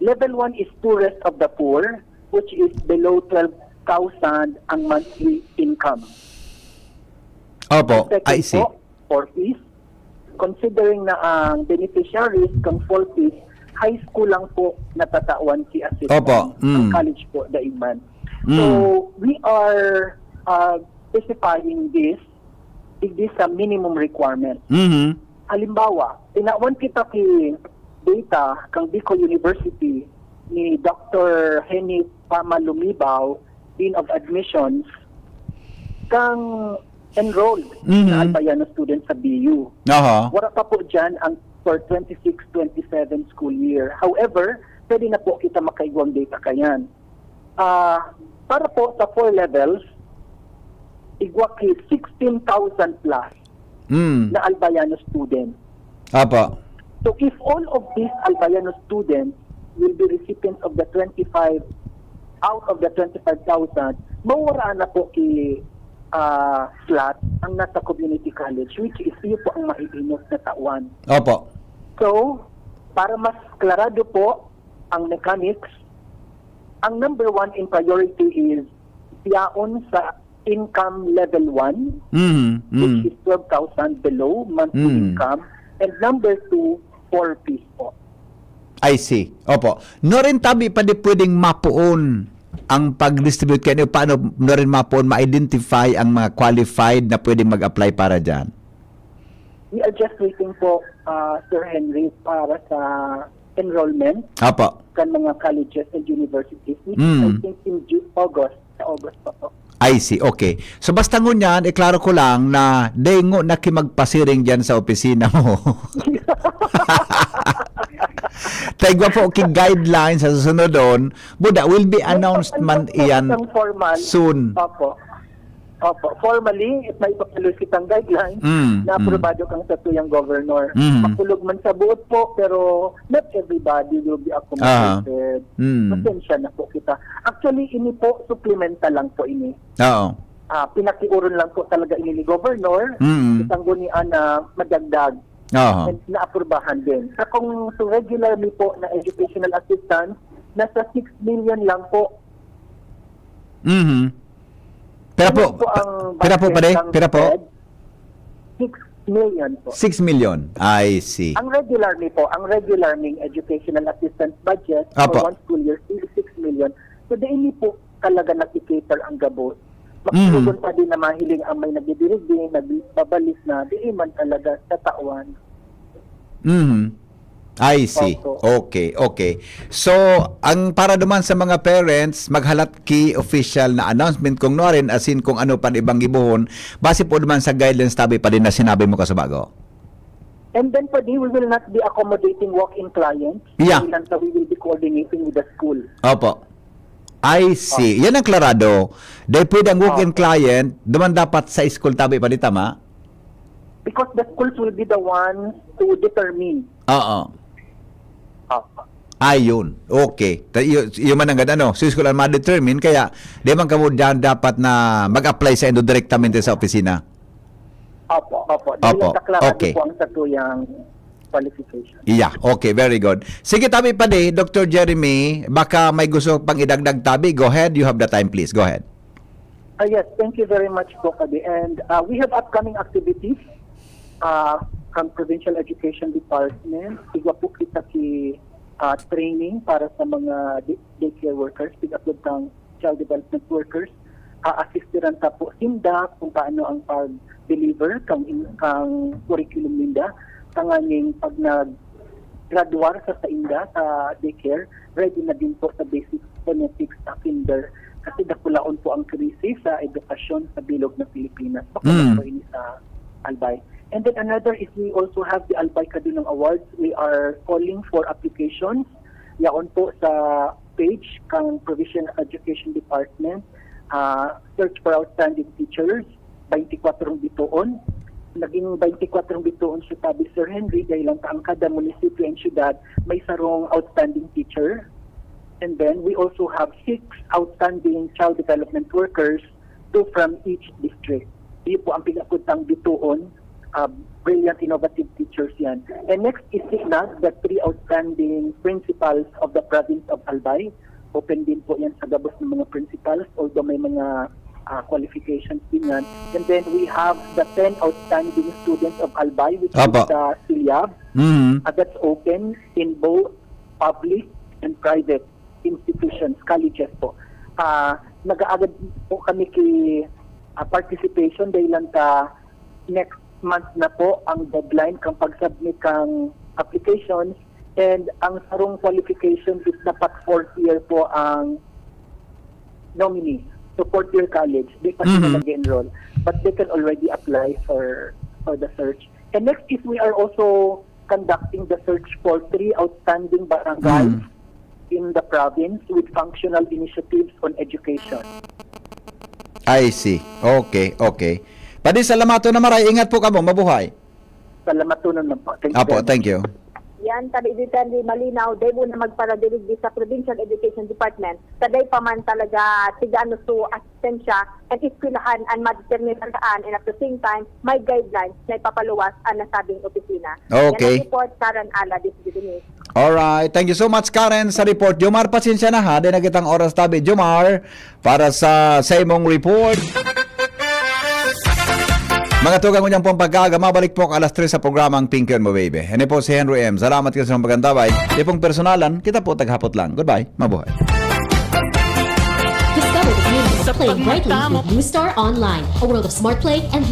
Level one is poorest of the poor, which is below twelve thousand ang monthly income. Opo, Second I see. Po, for fees, considering na ang beneficiaries kang for fees, high school lang po natatawan si assistance. Opo, Ang mm. College po, daiman. Mm. So, we are uh, specifying this digdi sa minimum requirement. Mhm. Halimbawa, tinawan kita ki data kang Bicol University ni Doctor Henny Pama Lumibaw, Dean of Admissions, kang enrolled Mhm. na Albayano student sa B U. Aha. Wala pa po dyan ang for twenty-six twenty-seven school year. However, pwede na po kita makaigwang data kayan. Ah, para po sa four levels, igwa ki sixteen thousand plus Mm. na Albayano student. Opo. So if all of these Albayano students will be recipients of the twenty-five, out of the twenty-five thousand, mawara na po ki ah, slot ang nasa community college, which is iyo po ang maiinot na tawan. Opo. So, para mas klarado po ang mechanics, ang number one in priority is yaon sa income level one, Mhm. which Mm. is twelve thousand below monthly Mm. income, and number two, four Ps po. I see. Opo. No rin tabi pa di pwedeng mapoon ang pag-distribute kayo. Paano no rin mapoon ma-identify ang mga qualified na pwedeng mag-apply para dyan? We are just waiting po, uh, Sir Henry, para sa enrollment Opo. kan mga colleges and universities, which Mm. I think in Ju- August, sa August pa po. I see. Okay. So basta ngunyan, iklaro ko lang na dengo na kimagpasiring dyan sa opisina mo. Taigwa po ki guidelines sa susunod doon, but that will be announced man iyan Ang formal. Soon. Opo. Opo. Formally, if may ipapalusi kitang guidelines, Mm, na aprobado kang satuyang governor. Mm. Makulog man sa buot po, pero not everybody will be accommodated. Mm. Pasensya na po kita. Actually, ini po, supplemental lang po ini. Oo. Ah, pinakiuron lang po talaga ini ni governor. Mm. Isang gunian na madagdag. Oo. And naaprubahan din. Sa kung so regularly po na educational assistance, nasa six million lang po. Mhm. Pira po? Yun po ang Pira po, budget pare? ng Pira po? Fed. Six million po. Six million. I see. Ang regular ni po, ang regular ning educational assistance budget Apo. for one school year is six million. So, di ini po talaga nagki-cater ang gabos. Mhm. Magtugon pa din na mahiling ang may nagdidirigin, nagbabalis na, di man talaga sa tawan. Mhm. I see. Opo. Okay, okay. So, ang para duman sa mga parents, maghalat ki official na announcement kung nuarin, asin kung ano pan ibang gibohon, base po duman sa guidelines tabi pa din na sinabi mo kasubago. And then pwede, we will not be accommodating walk-in clients. Yeah. Kailan sa we will be coordinating with the school. Opo. I see. Yan ang klarado. Dahil pwede ang walk-in Opo. Client, duman dapat sa school tabi pa di tama? Because the schools will be the ones to determine. Oo. Opo. Ayun. Okay. Ta- y- yun man ang ganda, no? So, school ang ma-determine, kaya di man kamo dyan dapat na mag-apply sa indo direktamente sa opisina. Opo, opo. Opo. Dahil deklarado Okay. po ang satuyang qualification. Yeah, okay, very good. Sige, tabi pa di, Doctor Jeremy, baka may gusto pang idagdag tabi. Go ahead, you have the time, please. Go ahead. Ah, yes, thank you very much po, Kadi. And uh, we have upcoming activities uh, from Provincial Education Department. Igwa po kita ki uh, training para sa mga day- daycare workers, pig-upload kang child development workers. Uh, assistiran ta po sinda kung paano ang pag-deliver kang, in- kang curriculum ninda. Tanganing pag nag-graduar sa sainda sa daycare, ready na din po sa basic phonetics sa kinder. Kasi dakulaon po ang krisis sa edukasyon sa bilog ng Pilipinas. Baka Mm. po ini sa Albay. And then another is we also have the Albay Kadunong Awards. We are calling for applications. Yaon po sa page kang Provincial Education Department. Ah, search for outstanding teachers, twenty-four bituon. Naging twenty-four bituon siya, tabi, Sir Henry, dahil lang ang kada munisipyo and syudad may sarong outstanding teacher. And then we also have six outstanding child development workers, two from each district. Iyo po ang pinaputang bituon, uh, brilliant, innovative teachers yan. And next is Signag, the three outstanding principals of the province of Albay. Open din po yan sa gabos ng mga principals, although may mga uh, qualifications din yan. And then we have the ten outstanding students of Albay, which Apo. is the Silyab. Mhm. Uh, that's open in both public and private institutions, colleges po. Ah, nag-aagad po kami ki ah, participation dahil lang ta next month na po ang deadline kang pag-submit kang applications, and ang sarong qualification is dapat fourth year po ang nominee. So fourth year college, di pa sila Mhm. nag-enroll, but they can already apply for for the search. And next is we are also conducting the search for three outstanding barangays Mm. in the province with functional initiatives on education. I see. Okay, okay. Padi, salamaton na maray. Ingat po kamo. Mabuhay. Salamatonon lang po. Thank you Apo, very much. Thank you. Yan, tabi dito ni malinaw, dai mo na magparadilig di sa Provincial Education Department. Sa dai pa man talaga, tiga ano so asistensya, ang eskwelahan ang madeterminan daan, and at the same time, may guidelines na ipapaluwas ang nasabing opisina. Okay. Yan ang report, Karen Ala, this is Denise. Alright. Thank you so much, Karen, sa report. Jomar, pasensya na ha. Di na kitang oras tabi. Jomar, para sa, sa imong report. Mga tugang, unyang pong pagkaaga, mabalik po ka alas tres sa programang Pingkyon Mo Baby. Ini po si Henry M. Salamat kayo sa mga pagandabay. Di pong personalan, kita po taghapot lang. Goodbye. Mabuhay. Discover the beauty of playing brightly with New Star Online, a world of smart play and